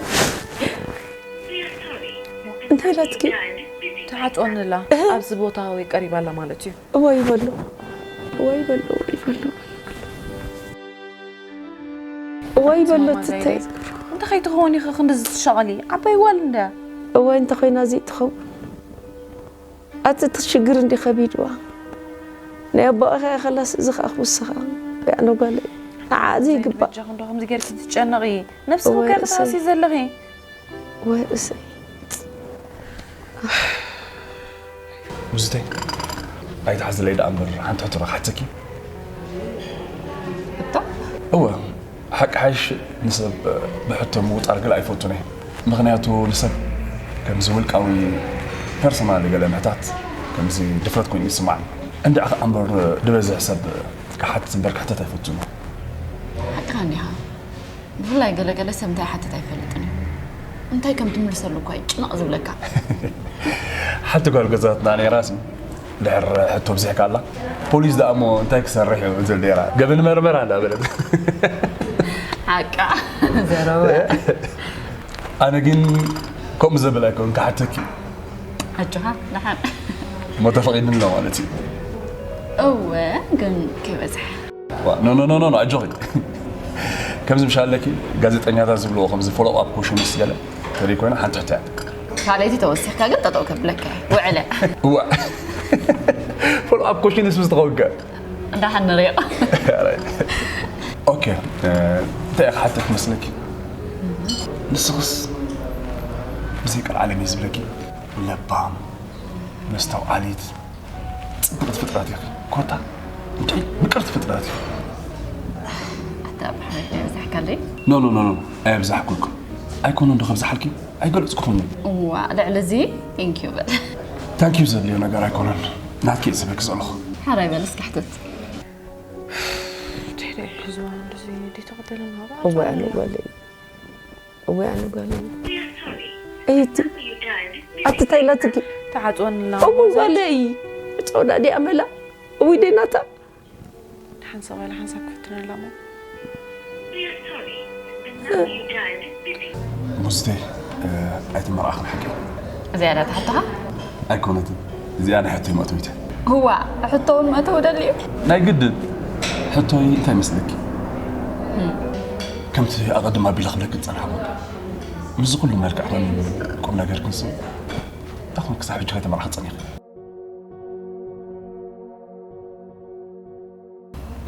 እንታይ ኢላትኪ? ተሓጽወኒ ኣላ። ኣብዚ ቦታ ወይ ቀሪባ ኣላ ማለት እዩ። እወ ይበሎ። ወይ በሎ ወይ በሎ ወይ በሎ ትተይ እንተ ከይትኸውን ኢኺ ክንድዚ ትሻቐሊ ዓባይ ጓል እንደ እዋይ እንተኾይና እዚ ትኸውን ኣቲ እቲ ሽግር እንዲ ከቢድዋ ናይ ኣቦኣኻ ከላስ እዚ ከዓ ክውስኻ ኣነ ጓለይ ንዓ እዚ ይግባእ በጃኹ እንዶ ከምዚ ጌርኪ ትጨነቒ ነብሲ እወ፣ ከርሳሲ እሰይ። ዘለኺ ወይ እሰይ ሙዝተይ ኣይትሓዝለይ ደኣ እምበር ሓንቲ ሕቶ ዶ ክሓተኪ እቶ እወ ሓቂ ሓይሽ ንሰብ ብሕቶ ምውጣር ገለ ኣይፈቱን እየ ምኽንያቱ ንሰብ ከምዚ ውልቃዊ ፐርሰናል ገለ ምሕታት ከምዚ ድፍረት ኮይኑ ይስማዕ እንድዕ ከዓ እምበር ዝበዝሕ ሰብ ክሓትት እምበር ክሕተት ኣይፈቱን ሓቅኻ እንዲኻ ብፍላይ ገለገለ ሰብ እንታይ ሓትት ኣይፈልጥን እዩ እንታይ ከም ትምልሰሉ እኳ እዩ ጭንቕ ዝብለካ ሓንቲ ጓል ገዛትና ነይራሲ ድሕር ሕቶ ብዚሕካ ኣላ ፖሊስ ደኣ እሞ እንታይ ክሰርሕ እዩ ዝብል ነይራ ገበን መርመራ እንዳበለት ሓቃ ዘረወ ኣነ ግን ከምኡ ዘብል ኣይኮን ክሓተኪ ኣጆኻ ደሓን እሞ ተፈቒድኒ ኣሎ ማለት እዩ እወ ግን ከይበዝሐ ኖ ኖ ኖ ኖ ኣጆኺ ከምዚ ምሻ ኣለኪ ጋዜጠኛታት ዝብልዎ ከምዚ ፎሎ ኣፕ ኮሽንስ ገለ ተደይ ኮይና ሓንቲ ሕቶ እያ ካልኣይቲ ተወሲኽካ ግን ጠጠው ከብለካ እየ ውዕለ እዋ ፎሎ ኣፕ ኮሽንስ ምስ ተኸውገ እንዳሓን ንሪኦ ኦኬ እንታይ ኢኻ ሓተት መስለኪ ንስኽስ ብዘይ ቀልዓለም እዩ ዝብለኪ ለባም መስተውዓሊት ጽብቕቲ ፍጥረት ኢኺ ኮታ እንታይ ምቅርቲ ፍጥረት ኢኺ ኣታ ብሓመድ ናይ በዛሕካለይ ኖ ኖ ኖ ኖ ኣየብዛሕኩልኩም ኣይኮነ እንዶ ከብዝሓልኪ ኣይገለጽኩኹም እዋ ልዕሊ እዚ ቴንኪዩ በል ታንኪዩ ዘድልዮ ነገር ኣይኮነን ናትኪ እየ ዝብለኪ ዘለኹ ሓራይ በል እስኪ ሕተት እዋይ ኣነ ጓለይ እዋይ ኣነ ጓለይ እይቲ ኣቲ ታይላትኪ ተዓፅወንና እው ጓለይ ጨውዳ ዲኣ መላ እውይ ደናታ ሓንሳብ ዋላ ሓንሳብ ክፍትነላ ሞ ሙስቴ ኣይትመርኣኽን ሓቂ ዝያዳ ትሓተኻ ኣይኮነትን እዚኣ ናይ ሕቶይ መእተዊት እያ ህዋ ሕቶውን መእተው ደልዩ ናይ ግድን ሕቶይ እንታይ መስለኪ ከምቲ ኣቐድም ኣቢለ ክብለኪ ዝጸናሕኩ ምስዚ ኩሉ መልክዕ ኮን ቁም ነገር ክንስብ እንታይ ኮን ክሳብ ሕጂ ከይተመርዓኺ ጸኒኺ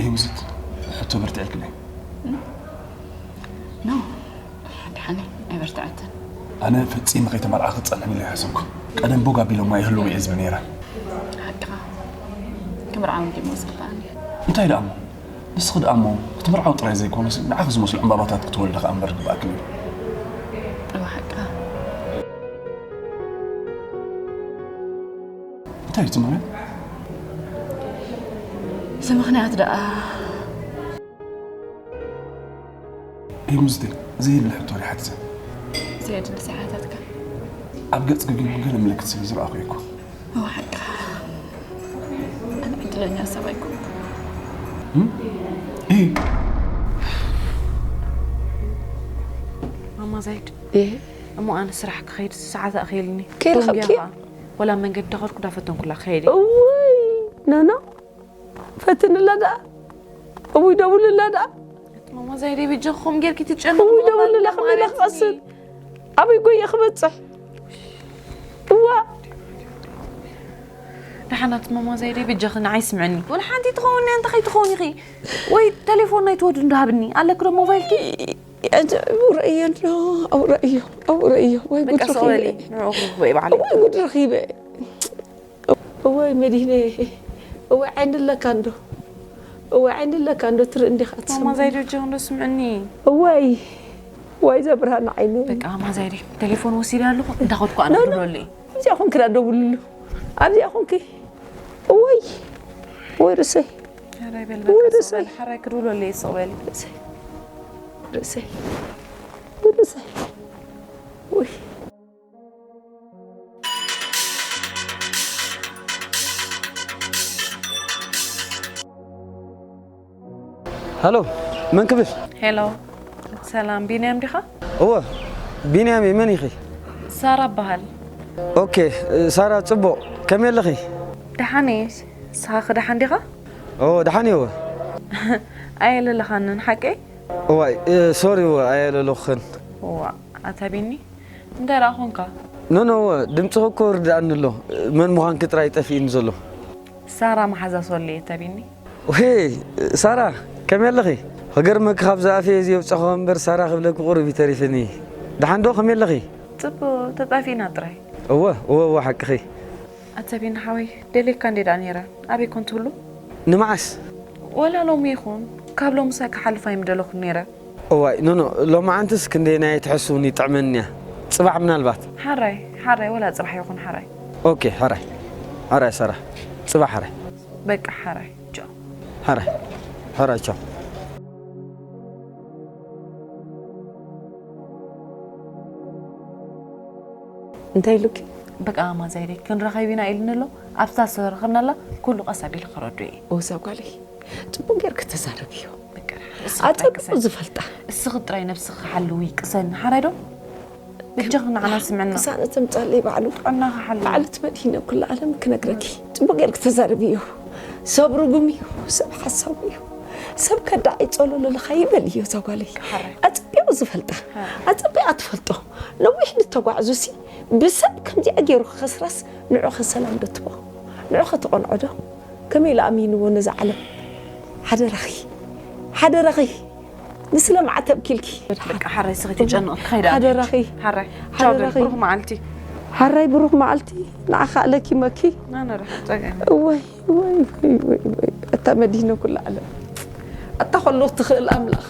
ይምስት ሕቶ በርትዐልክለይ ኖ ድሓነይ ኣይበርትዐትን ኣነ ፈጺመ ከይተመርዓ ክጸንዕን ኢለ ይሓሰብኩ ቀደም ቦግ ኣቢሎማ ይህልው እየ ዝብል ነይረ ሓቅኻ ክምርዓውን ዲሞ ዝግባኣኒ እንታይ ደኣ እሞ ንስኺ ደኣ እሞ ክትምርዓው ጥራይ ዘይኮነስ ንዓኺ ዝመስሉ ዕምባባታት ክትወልዲ ከኣ እምበር ግባኣክን እዩ እወ ሓቅኻ እንታይ እዩ ትምህሪ እዚ ምኽንያት ደኣ ይምዝቲ ዘይድሊ ሕቶ ሪሓትዘ ዘየድሊ ሰሓታትካ ኣብ ገጽ ግን ገለ ምልክት ስለ ዝረኣኹ እኮ እወ ሓቅኻ ኣነ ዕድለኛ ሰብ ኣይኮንኩ እይ ማማ ዛይድ ይሄ እሞ ኣነ ስራሕ ክኸይድ ሰዓት ኣኽይልኒ ከይረኸብኪ ወላ መንገዲ ዳኸድኩ ዳፈተንኩላ ክኸይድ እየ እውይ ኖኖ ፈትንላ ደኣ እውይ ደውልላ ደኣ ማማ ዛይደይ በጃኹም ጌርኪ ትጨነቑ እውይ ደውልላ ከመይ ኢለ ክቐስን ኣበይ ጎየ ክበፅሕ እዋ ደሓናት ማማ ዛይደይ በጃኺ ንዓይ ስምዕኒ ወላ ሓንቲ ትኸውን እያ እንተ ከይትኸውን ኢኺ ወይ ቴሌፎን ናይ ትወዱ እንዳሃብኒ ኣለክ ዶ ሞባይልኪ ኣውረእዮ ኣሎ ኣውረእዮ ኣውረእዮ ወይ ጉድ በቃ ሰቕ በሊ ረኺበ ንዕኡ ክረኽቦ እየ ባዕለይ ወይ ጉድ ረኺበ እወይ መዲነ እወይ ዓይኒ ኣለካ እንዶ እወይ ዓይኒ ኣለካ እንዶ ትርኢ እንዲኻ ማማ ትሰምዕ ዛይዶ ጀኽንዶ ስምዕኒ እወይ ወይ ዘብርሃን ዓይኒ በቃ ማማ ዛይደ ቴሌፎን ወሲደ ኣለኹ እንዳኸድኩ ኣነ ክድውለሉ እየ ኣብዚኣ ኮንኪ ዳ ደውልሉ ኣብዚኣ ኮንኪ እወይ ወይ ርእሰይ ሓራይ በል ወይ በቃ ርእሰይ። ሰቕ በል ሓራይ ክድውለሉ እየ ስቕ በሊ ርእሰይ ርእሰይ ወይ ርእሰይ ወይ ሃሎ መን ክብል ሄሎ ሰላም ቢንያም ዲኻ እወ ቢንያም እየ መን ኢኺ ሳራ እበሃል ኦኬ ሳራ ጽቡቕ ከመይ ኣለኺ ደሓን እየ ንስኻ ኸ ደሓን ዲኻ ኦ፣ ደሓን እየ። ኣየለለኻንን ሓቀይ? እዋይ፣ እ፣ ሶሪ፣ እወ፣ ኣየለለኹኽን። ዋ፣ ኣታ ቢኒ፣ እንታይ ደኣ ኾንካ? ኖ፣ ኖ፣ እወ፣ ድምፅኺ እኮ ርድኣኒ ኣሎ። መን ምዃንኪ ጥራይ ጠፊእኒ ዘሎ። ሳራ መሓዛ ሶሊ እየ፣ ኣታ ቢኒ። ሄ፣ ሳራ፣ ከመይ ኣለኺ? ክገርመኪ፣ ካብ ዝኣፈየ ዘየውፀኸ እምበር ሳራ ክብለኪ ቁሩብ እዩ ተሪፍኒ። ደሓን ዶ፣ ከመይ ኣለኺ? ጽቡቕ፣ ተጣፊእና ጥራይ። እወ፣ እወ፣ እወ፣ ሓቅኺ። ኣታ ቢኒ ሓወይ፣ ደልየካ እንዴ ደኣ ነይረ? ኣበይ ኮን ትህሉ? ንመዓስ? ወላ ሎሚ ይኹን፣ ካብ ሎምሰ ክሓልፍ ኣይምደለኹን ነይረ። እዋይ፣ ኖ፣ ኖ፣ ሎማዓንትስ ክንደየናይ ትሕስውኒ ይጥዕመኒ እያ። ጽባሕ ምናልባት። ሓራይ፣ ሓራይ፣ ወላ ጽባሕ ይኹን ሓራይ። ኦኬ፣ ሓራይ። ሓራይ ሰራሕ። ጽባሕ ሓራይ። በቃ ሓራይ፣ ቻው። ሓራይ። ሓራይ፣ ቻው። እንታይ ኢሉኪ? በቃ ማዛይደይ ክንራኸብ ኢና ኢሉኒ ኣሎ። ኣብታ ዝተረኸብናላ ኩሉ ቀስ ኣቢሉ ክረዱ እየ። እዛ ጓለይ ጽቡቅ ጌርኪ ተዛረብዮ። ኣጸቢቑ ዝፈልጣ። እስኺ ጥራይ ነብስኺ ሓልዊ ቅሰኒ ሓራይ ዶ? በጃኺ ንዓና ስምዕና። ቅሳነት ተምጻለይ ባዕሉ። ጥዕናኺ ሓልዊ። ባዕሉ ትመድሂነ ኩላ ዓለም ክነግረኪ። ጽቡቅ ጌርኪ ተዛረብዮ። ሰብ ርጉም እዩ፣ ሰብ ሓሳዊ እዩ። ሰብ ከዳዒ ጸሎሎ ለኻ ይበል እዩ እዛ ጓለይ። ኣጸቢቑ ዝፈልጣ። ኣጸቢቓ ትፈልጦ። ነዊሕ ንተጓዕዙሲ ብሰብ ከምዚኣ ገይሩ ክኸስራስ ንዑ ኸሰላም ዶ ትቦ? ንዑ ኸተቐንዖ ዶ? ከመይ ኢሉ ኣሚንዎ ነዛ ዓለም? ሓደራኺ ሓደራኺ ንስለ ማዕተብ ኪልኪ በቃ ሓራይ ስኺ ትጨንቕ ትኸይዳ ሓደራኺ ሓራይ ሓደራኺ ብሩኽ መዓልቲ ሓራይ ብሩኽ መዓልቲ ንዓኻ ኣለኪ መኪ ናነረ ጸገም ወይ ወይ ወይ ወይ ወይ ኣታ መዲኖ ኩላ ዓለም ኣታ ኸሉ ትኽእል ኣምላኽ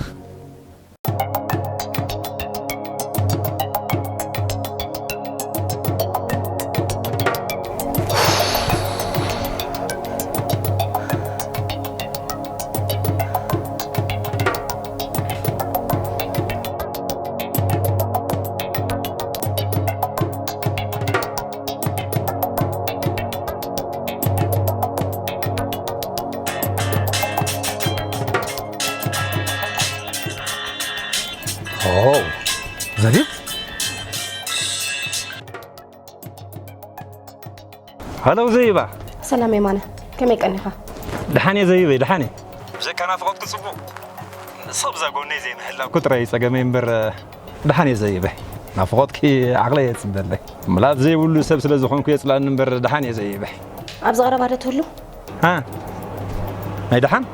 ዘቢብ? ሃለው ዘይባ። ሰላም የማነ፣ ከመይ ቀኒኻ? ደሓን እየ ዘይበይ፣ ደሓን እየ። ብዘይካ ናፍቖትኪ ጽቡቕ። ሰብ እዛ ጎነይ ዘይምህላውኪ ጥራይ እዩ ጸገመይ እምበር፣ ደሓን እየ ዘይበይ። ናፍቖትኪ ዓቕለይ እየ ጽበለይ። ምላት ዘይብሉ ሰብ ስለ ዝኾንኩ የጽላእኒ እምበር፣ ደሓን እየ ዘይበይ። ኣብዚ ቀረባ ዶ ትህሉ? ሃ? ናይ ደሓን?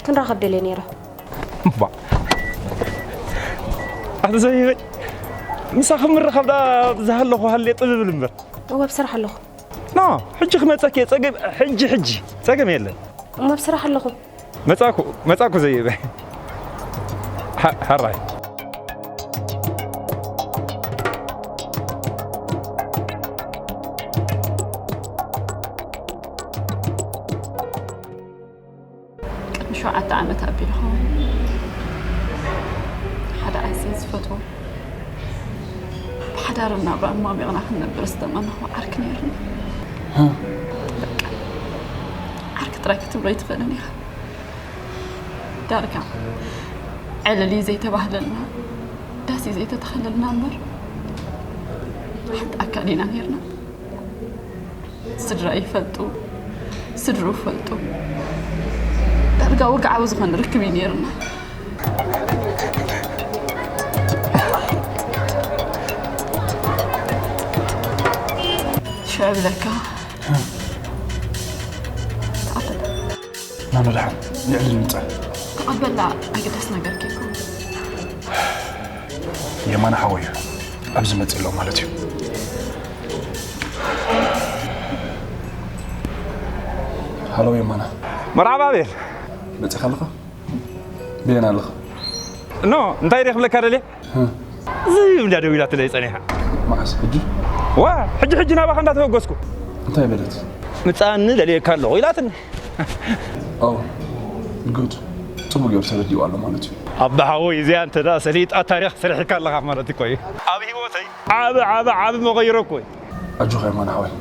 ክንራኸብ ደልየ ነይረ። እባ ኣቲ ዘይበይ ምሳኺ ምርኻብ ደኣ ዝሃለኹ ሃልየ ጥብ እብል እምበር። እወ ብስራሕ ኣለኹ። ኖ ሕጂ ክመጸኪ እየ ጸገም ሕጂ ሕጂ ጸገም የለን። እሞ ብስራሕ ኣለኹ። መጻኩ መጻኩ ዘይበይ ሓራይ ቅድሚ ሸውዓተ ዓመት ኣቢሉ ኸውን። ሓደ ኣዝየ ዝፈትዎ ብሓዳርን ናብራን ሟሚቕና ክንነብር ዝተመነኹ ዓርኪ ነይሩኒ። በቃ ዓርኪ ጥራይ ክትብሎ ኣይትኽእልን ኢኻ። ዳርጋ ዕልል እዩ ዘይተባህለልና፣ ዳስ እዩ ዘይተተኸለልና እምበር ሓንቲ ኣካል ኢና ነይርና። ስድራ ይፈልጡ፣ ስድሩ ፈልጡ። ዳርጋ ወግዓዊ ዝኾነ ርክብ እዩ ነይርና። ሽዑ እብለካ ተቐበል። ናኑ ደሓን ንዕሊ ንምጻእ። ተቐበላ ኣገዳሲ ነገር ከይኮነ። የማነ ሓወይ ኣብዚ መጽእ ኣሎ ማለት እዩ። ሃሎ የማነ። መርሓባ ኣቤል። መጺኻ ኣለኻ? በየን ኣለኻ? ኖ እንታይ ድየ ክብለካ ደልየ? ዝይብ እንድያ ደዊላትለይ ጸኒሓ። መዓስ ሕጂ? ዋ ሕጂ ሕጂ ናባኻ እንዳተበገስኩ። እንታይ በለት? ምጻኒ ደልየካ ኣለኹ ኢላትኒ። ኦ ጉድ ጽቡቕ ገይሩ ተረዲኡ ኣሎ ማለት እዩ። ኣባ ሓወይ እዚኣ እንተ ደኣ ሰሊጣ ታሪኽ ሰሪሕካ ኣለኻ ማለት እኮ እዩ። ኣብ ህይወተይ ዓቢ ዓቢ ዓቢ መቐይሮ እኮ እዩ። ኣጆኻ የማነ ሓወይ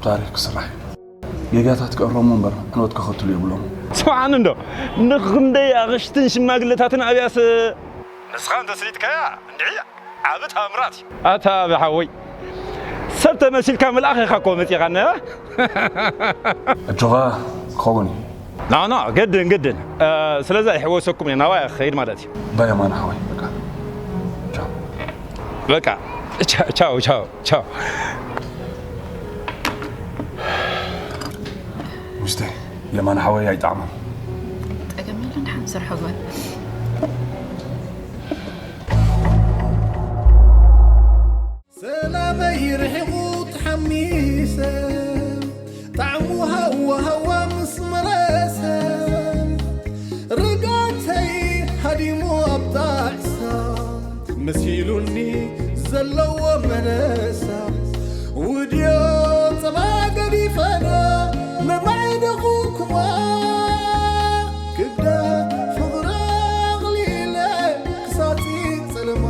ታሪኽ ክስራሕ እዩ። ጌጋታት ክእረሙ እምበር ዕንወት ክኸትሉ የብሎም። ስምዓኒ እንዶ ንኽንደይ ኣቕሽትን ሽማግለታትን ኣብያስ ንስኻ እንተስሊጥካያ እንድዒ ዓቢ ተኣምራት እዩ። ኣታ ኣቢ ሓወይ ሰብ ተመሲልካ መልኣኽ ኢኻ እኮ መጺኻና። ኣጆኻ ክኸውን እዩ። ና ና፣ ግድን ግድን። ስለዚ ኣይሕወሰኩም እየ፣ ናባይ ክኸይድ ማለት እዩ። ባይ ኣማን ሓወይ፣ በቃ ቻው። በቃ ቻው ቻው ቻው። ሙስተ፣ የማን ሓወይ ኣይጣዕሞም። ጠገም የለን ሓንሰርሖ ጓል። ሰላመይ ርሒቑ ተሓሚሰ፣ ጣዕሙ ሃዋ ሃዋ ምስ መረሰ፣ ርጋተይ ሃዲሙ ኣብ ጣዕሳ፣ መሲሉኒ ዘለዎ መነሳ፣ ውድዮ ጸባ ገዲፈና፣ መማዕደኹኩማ ክብዳ ፍቕሪ ኣቕሊለ፣ ክሳጺ ጸለማ።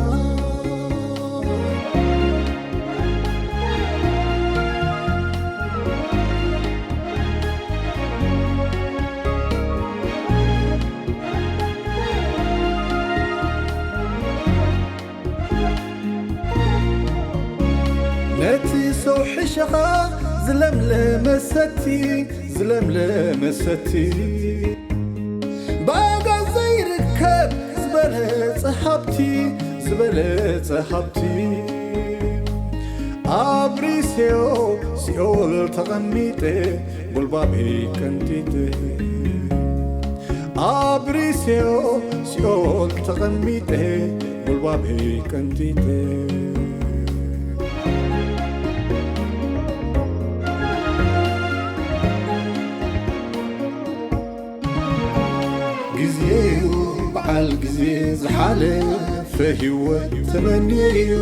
ነቲ ሰው ሕሸኻ ዝለምለመ ሰቲ፣ ዝለምለመ ሰቲ፣ ብኣጋ ዘይርከብ ዝበለጸ ሃብቲ፣ ዝበለጸ ሃብቲ። ኣብሪሴዮ ሲኦል ተቐሚጠ፣ ጉልባበይ ቀንጢጠ። ኣብሪሴዮ ሲኦል ተቐሚጠ፣ ጉልባበይ ቀንጢጠ። ግዜዩ በዓል ግዜ ዝሓለፈ ህይወት ተመንየዮ።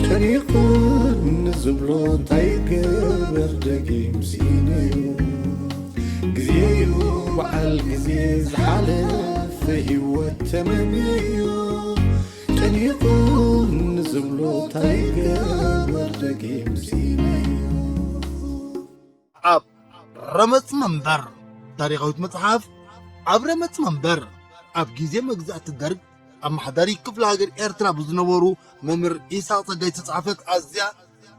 ጨኒቑኒ ዝብሎ እንታይ ይገበር ደጊም ስኢነዮ። ግዜዩ በዓል ግዜ ዝሓለፈ ህይወት ተመንየዮ። ጨኒቑኒ ዝብሎ እንታይ ይገበር ደጊም ስኢነዮ። ኣብ ረመጽ መንበር። ታሪኻዊት መጽሓፍ ኣብ ረመጽ መንበር። ኣብ ግዜ መግዛእቲ ደርግ ኣመሓዳሪ ክፍለ ሃገር ኤርትራ ብዝነበሩ መምህር ኢሳቕ ጸጋይ ዝተጻሕፈት ኣዝያ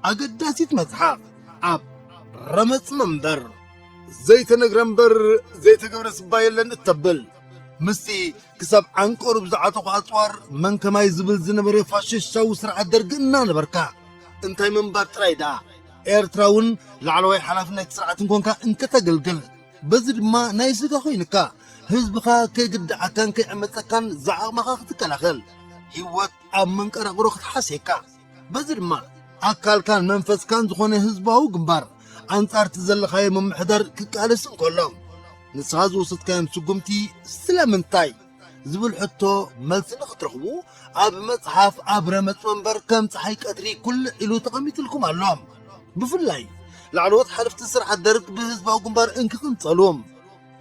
ኣገዳሲት መጽሓፍ ኣብ ረመጽ መንበር። ዘይተነግረ እምበር ዘይተገብረ ስባ የለን እተብል፣ ምስቲ ክሳብ ዓንቀሩ ብዝዓጠቑ ኣጽዋር መን ከማይ ዝብል ዝነበረ ፋሽስታዊ ስርዓት ደርግ እናነበርካ፣ እንታይ ምንባር ጥራይ ደኣ፣ ኤርትራውን ላዕለዋይ ሓላፍነት ስርዓትን ኮንካ እንከተገልግል፣ በዚ ድማ ናይ ስጋ ኮይንካ፣ ህዝብኻ ከይግድዓካን ከይዕመጸካን ዝዓቕምኻ ክትከላኸል፣ ህይወት ኣብ መንቀራቕሮ ክትሓስየካ፣ በዚ ድማ ኣካልካን መንፈስካን ዝኾነ ህዝባዊ ግንባር ኣንጻርቲ ዘለኻዮ ምምሕዳር ክቃለስ እንከሎ፣ ንስኻ ዝወሰድካዮም ስጉምቲ ስለምንታይ ዝብል ሕቶ መልሲ ንኽትረኽቡ፣ ኣብ መጽሓፍ ኣብ ረመጽ መንበር ከም ጸሓይ ቀትሪ ኩልዕ ኢሉ ተቐሚጥልኩም ኣሎ። ብፍላይ ላዕለዎት ሓለፍቲ ስርዓት ደርግ ብህዝባዊ ግንባር እንክቕንጸሉ፣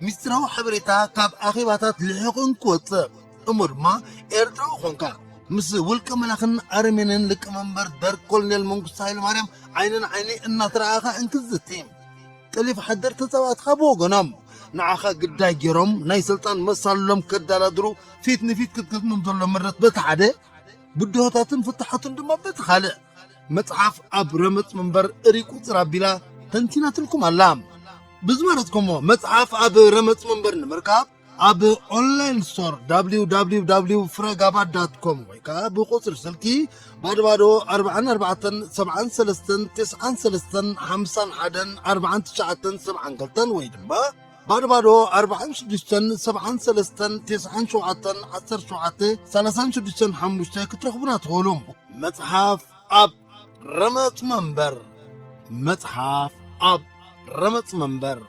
ሚስጢራዊ ሓበሬታ ካብ ኣኼባታት ልሒቑ እንክወጽእ፣ እሞ ድማ ኤርትራዊ ኾንካ ምስ ውልቀ መላኽን ኣረሜንን ሊቀ መንበር ደርግ ኮሎኔል መንግስቱ ሃይለማርያም ዓይኒ ንዓይኒ እናተረኣኻ እንክዝቲ፣ ጠሊፍ ሓደርቲ ጸባእትኻ ብወገኖም ንዓኻ ግዳይ ገይሮም ናይ ስልጣን መሳልሎም ከዳላድሩ ፊት ንፊት ክትገጥሞም ዘሎ ምረት በቲ ሓደ፣ ብድሆታትን ፍታሓቱን ድማ በቲ ካልእ፣ መጽሓፍ ኣብ ረመጽ መንበር እሪ ቁጽር ኣቢላ ተንቲናትልኩም ኣላ። ብዝመረጽኩሞ መጽሓፍ ኣብ ረመጽ መንበር ንምርካብ ኣብ ኦንላይን ስቶር www ፍረጋባ ዳት ኮም ወይ ከዓ ብቁጽሪ ስልኪ ባዶ ባዶ ኣርባዓን ኣርባዕተን ሰብዓን ሰለስተን ተስዓን ሰለስተን ሓምሳን ሓደን ኣርባዓን ትሽዓተን ሰብዓን ክልተን ወይ ድማ ባዶ ባዶ ኣርባዓን ሽዱሽተን ሰብዓን ሰለስተን ተስዓን ሸውዓተን ዓሰርተ ሸውዓተ ሰላሳን ሽዱሽተን ሓሙሽተ ክትረኽቡና ትኽእሉ። መጽሓፍ ኣብ ረመጽ መንበር። መጽሓፍ ኣብ ረመጽ መንበር።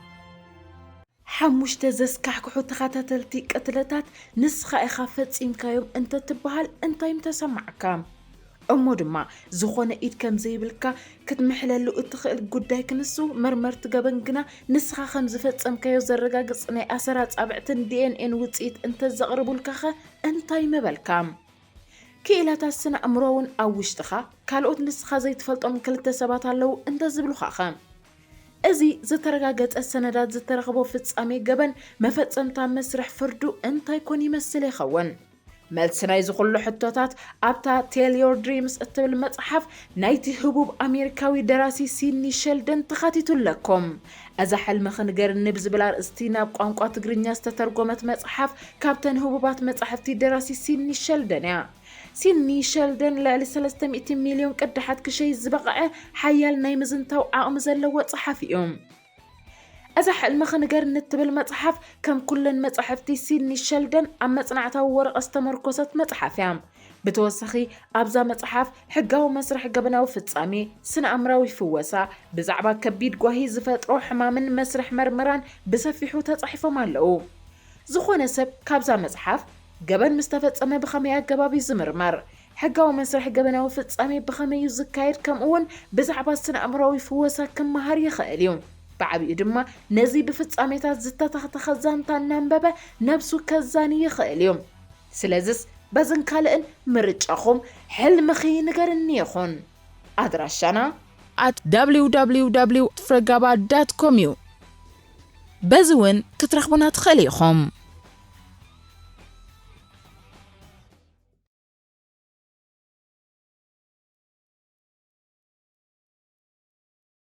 ሓሙሽተ ዘስካሕክሑ ተኸታተልቲ ቅትለታት ንስኻ ኢኻ ፈጺምካዮም እንተትበሃል እንታይ ምተሰማዕካ? እሞ ድማ ዝኾነ ኢድ ከም ዘይብልካ ክትምሕለሉ እትኽእል ጉዳይ ክንሱ መርመርቲ ገበን ግና ንስኻ ከም ዝፈጸምካዮ ዘረጋግጽ ናይ ኣሰር ኣጻብዕትን ዲ ኤን ኤን ውጽኢት እንተዘቕርቡልካኸ እንታይ ምበልካ? ክኢላታት ስነ ኣእምሮ እውን ኣብ ውሽጥኻ ካልኦት ንስኻ ዘይትፈልጦም ክልተ ሰባት ኣለዉ እንተዝብሉኻኸ? እዚ ዝተረጋገጸ ሰነዳት ዝተረኽቦ ፍጻሜ ገበን መፈጸምታ መስርሕ ፍርዱ እንታይ ኮን ይመስል ይኸውን? መልሲ ናይዚ ኩሉ ሕቶታት ኣብታ Tell Your Dreams እትብል መጽሓፍ ናይቲ ህቡብ ኣሜሪካዊ ደራሲ ሲድኒ ሸልደን ተኻቲቱ ኣለኩም። እዛ ሕልምኺ ንገርኒ ብዝብል ኣርእስቲ ናብ ቋንቋ ትግርኛ ዝተተርጎመት መጽሓፍ ካብተን ህቡባት መጻሕፍቲ ደራሲ ሲድኒ ሸልደን እያ። ሲድኒ ሸልደን ልዕሊ ሰለስተ ሚእቲ ሚልዮን ቅዳሓት ክሸይ ዝበቕዐ ሓያል ናይ ምዝንታው ዓቕሚ ዘለዎ ጸሓፊ እዩ። እዛ ሕልምኺ ንገርኒ እትብል መጽሓፍ ከም ኩለን መጻሕፍቲ ሲድኒ ሸልደን ኣብ መጽናዕታዊ ወረቐት ዝተመርኮሰት መጽሓፍ እያ። ብተወሳኺ ኣብዛ መጽሓፍ ሕጋዊ መስርሕ ገበናዊ ፍጻሜ፣ ስነ ኣእምራዊ ፍወሳ፣ ብዛዕባ ከቢድ ጓሂ ዝፈጥሮ ሕማምን መስርሕ መርመራን ብሰፊሑ ተጻሒፎም ኣለዉ። ዝኾነ ሰብ ካብዛ መጽሓፍ ገበን ምስ ተፈጸመ ብኸመይ ኣገባብ እዩ ዝምርመር? ሕጋዊ መስርሕ ገበናዊ ፍጻሜ ብኸመይ እዩ ዝካየድ? ከምኡ እውን ብዛዕባ ስነ ኣእምራዊ ፍወሳ ክመሃር ይኽእል እዩ። ብዓቢኡ ድማ ነዚ ብፍጻሜታት ዝተተኽተኸ ዛንታ እናንበበ ነብሱ ከዛኒ ይኽእል እዩ። ስለዝስ በዝን ካልእን ምርጫኹም ሕልምኺ ንገርኒ ይኹን። ኣድራሻና at www ፍረጋባ ዳት ኮም እዩ። በዚ እውን ክትረኽቡና ትኽእል ኢኹም።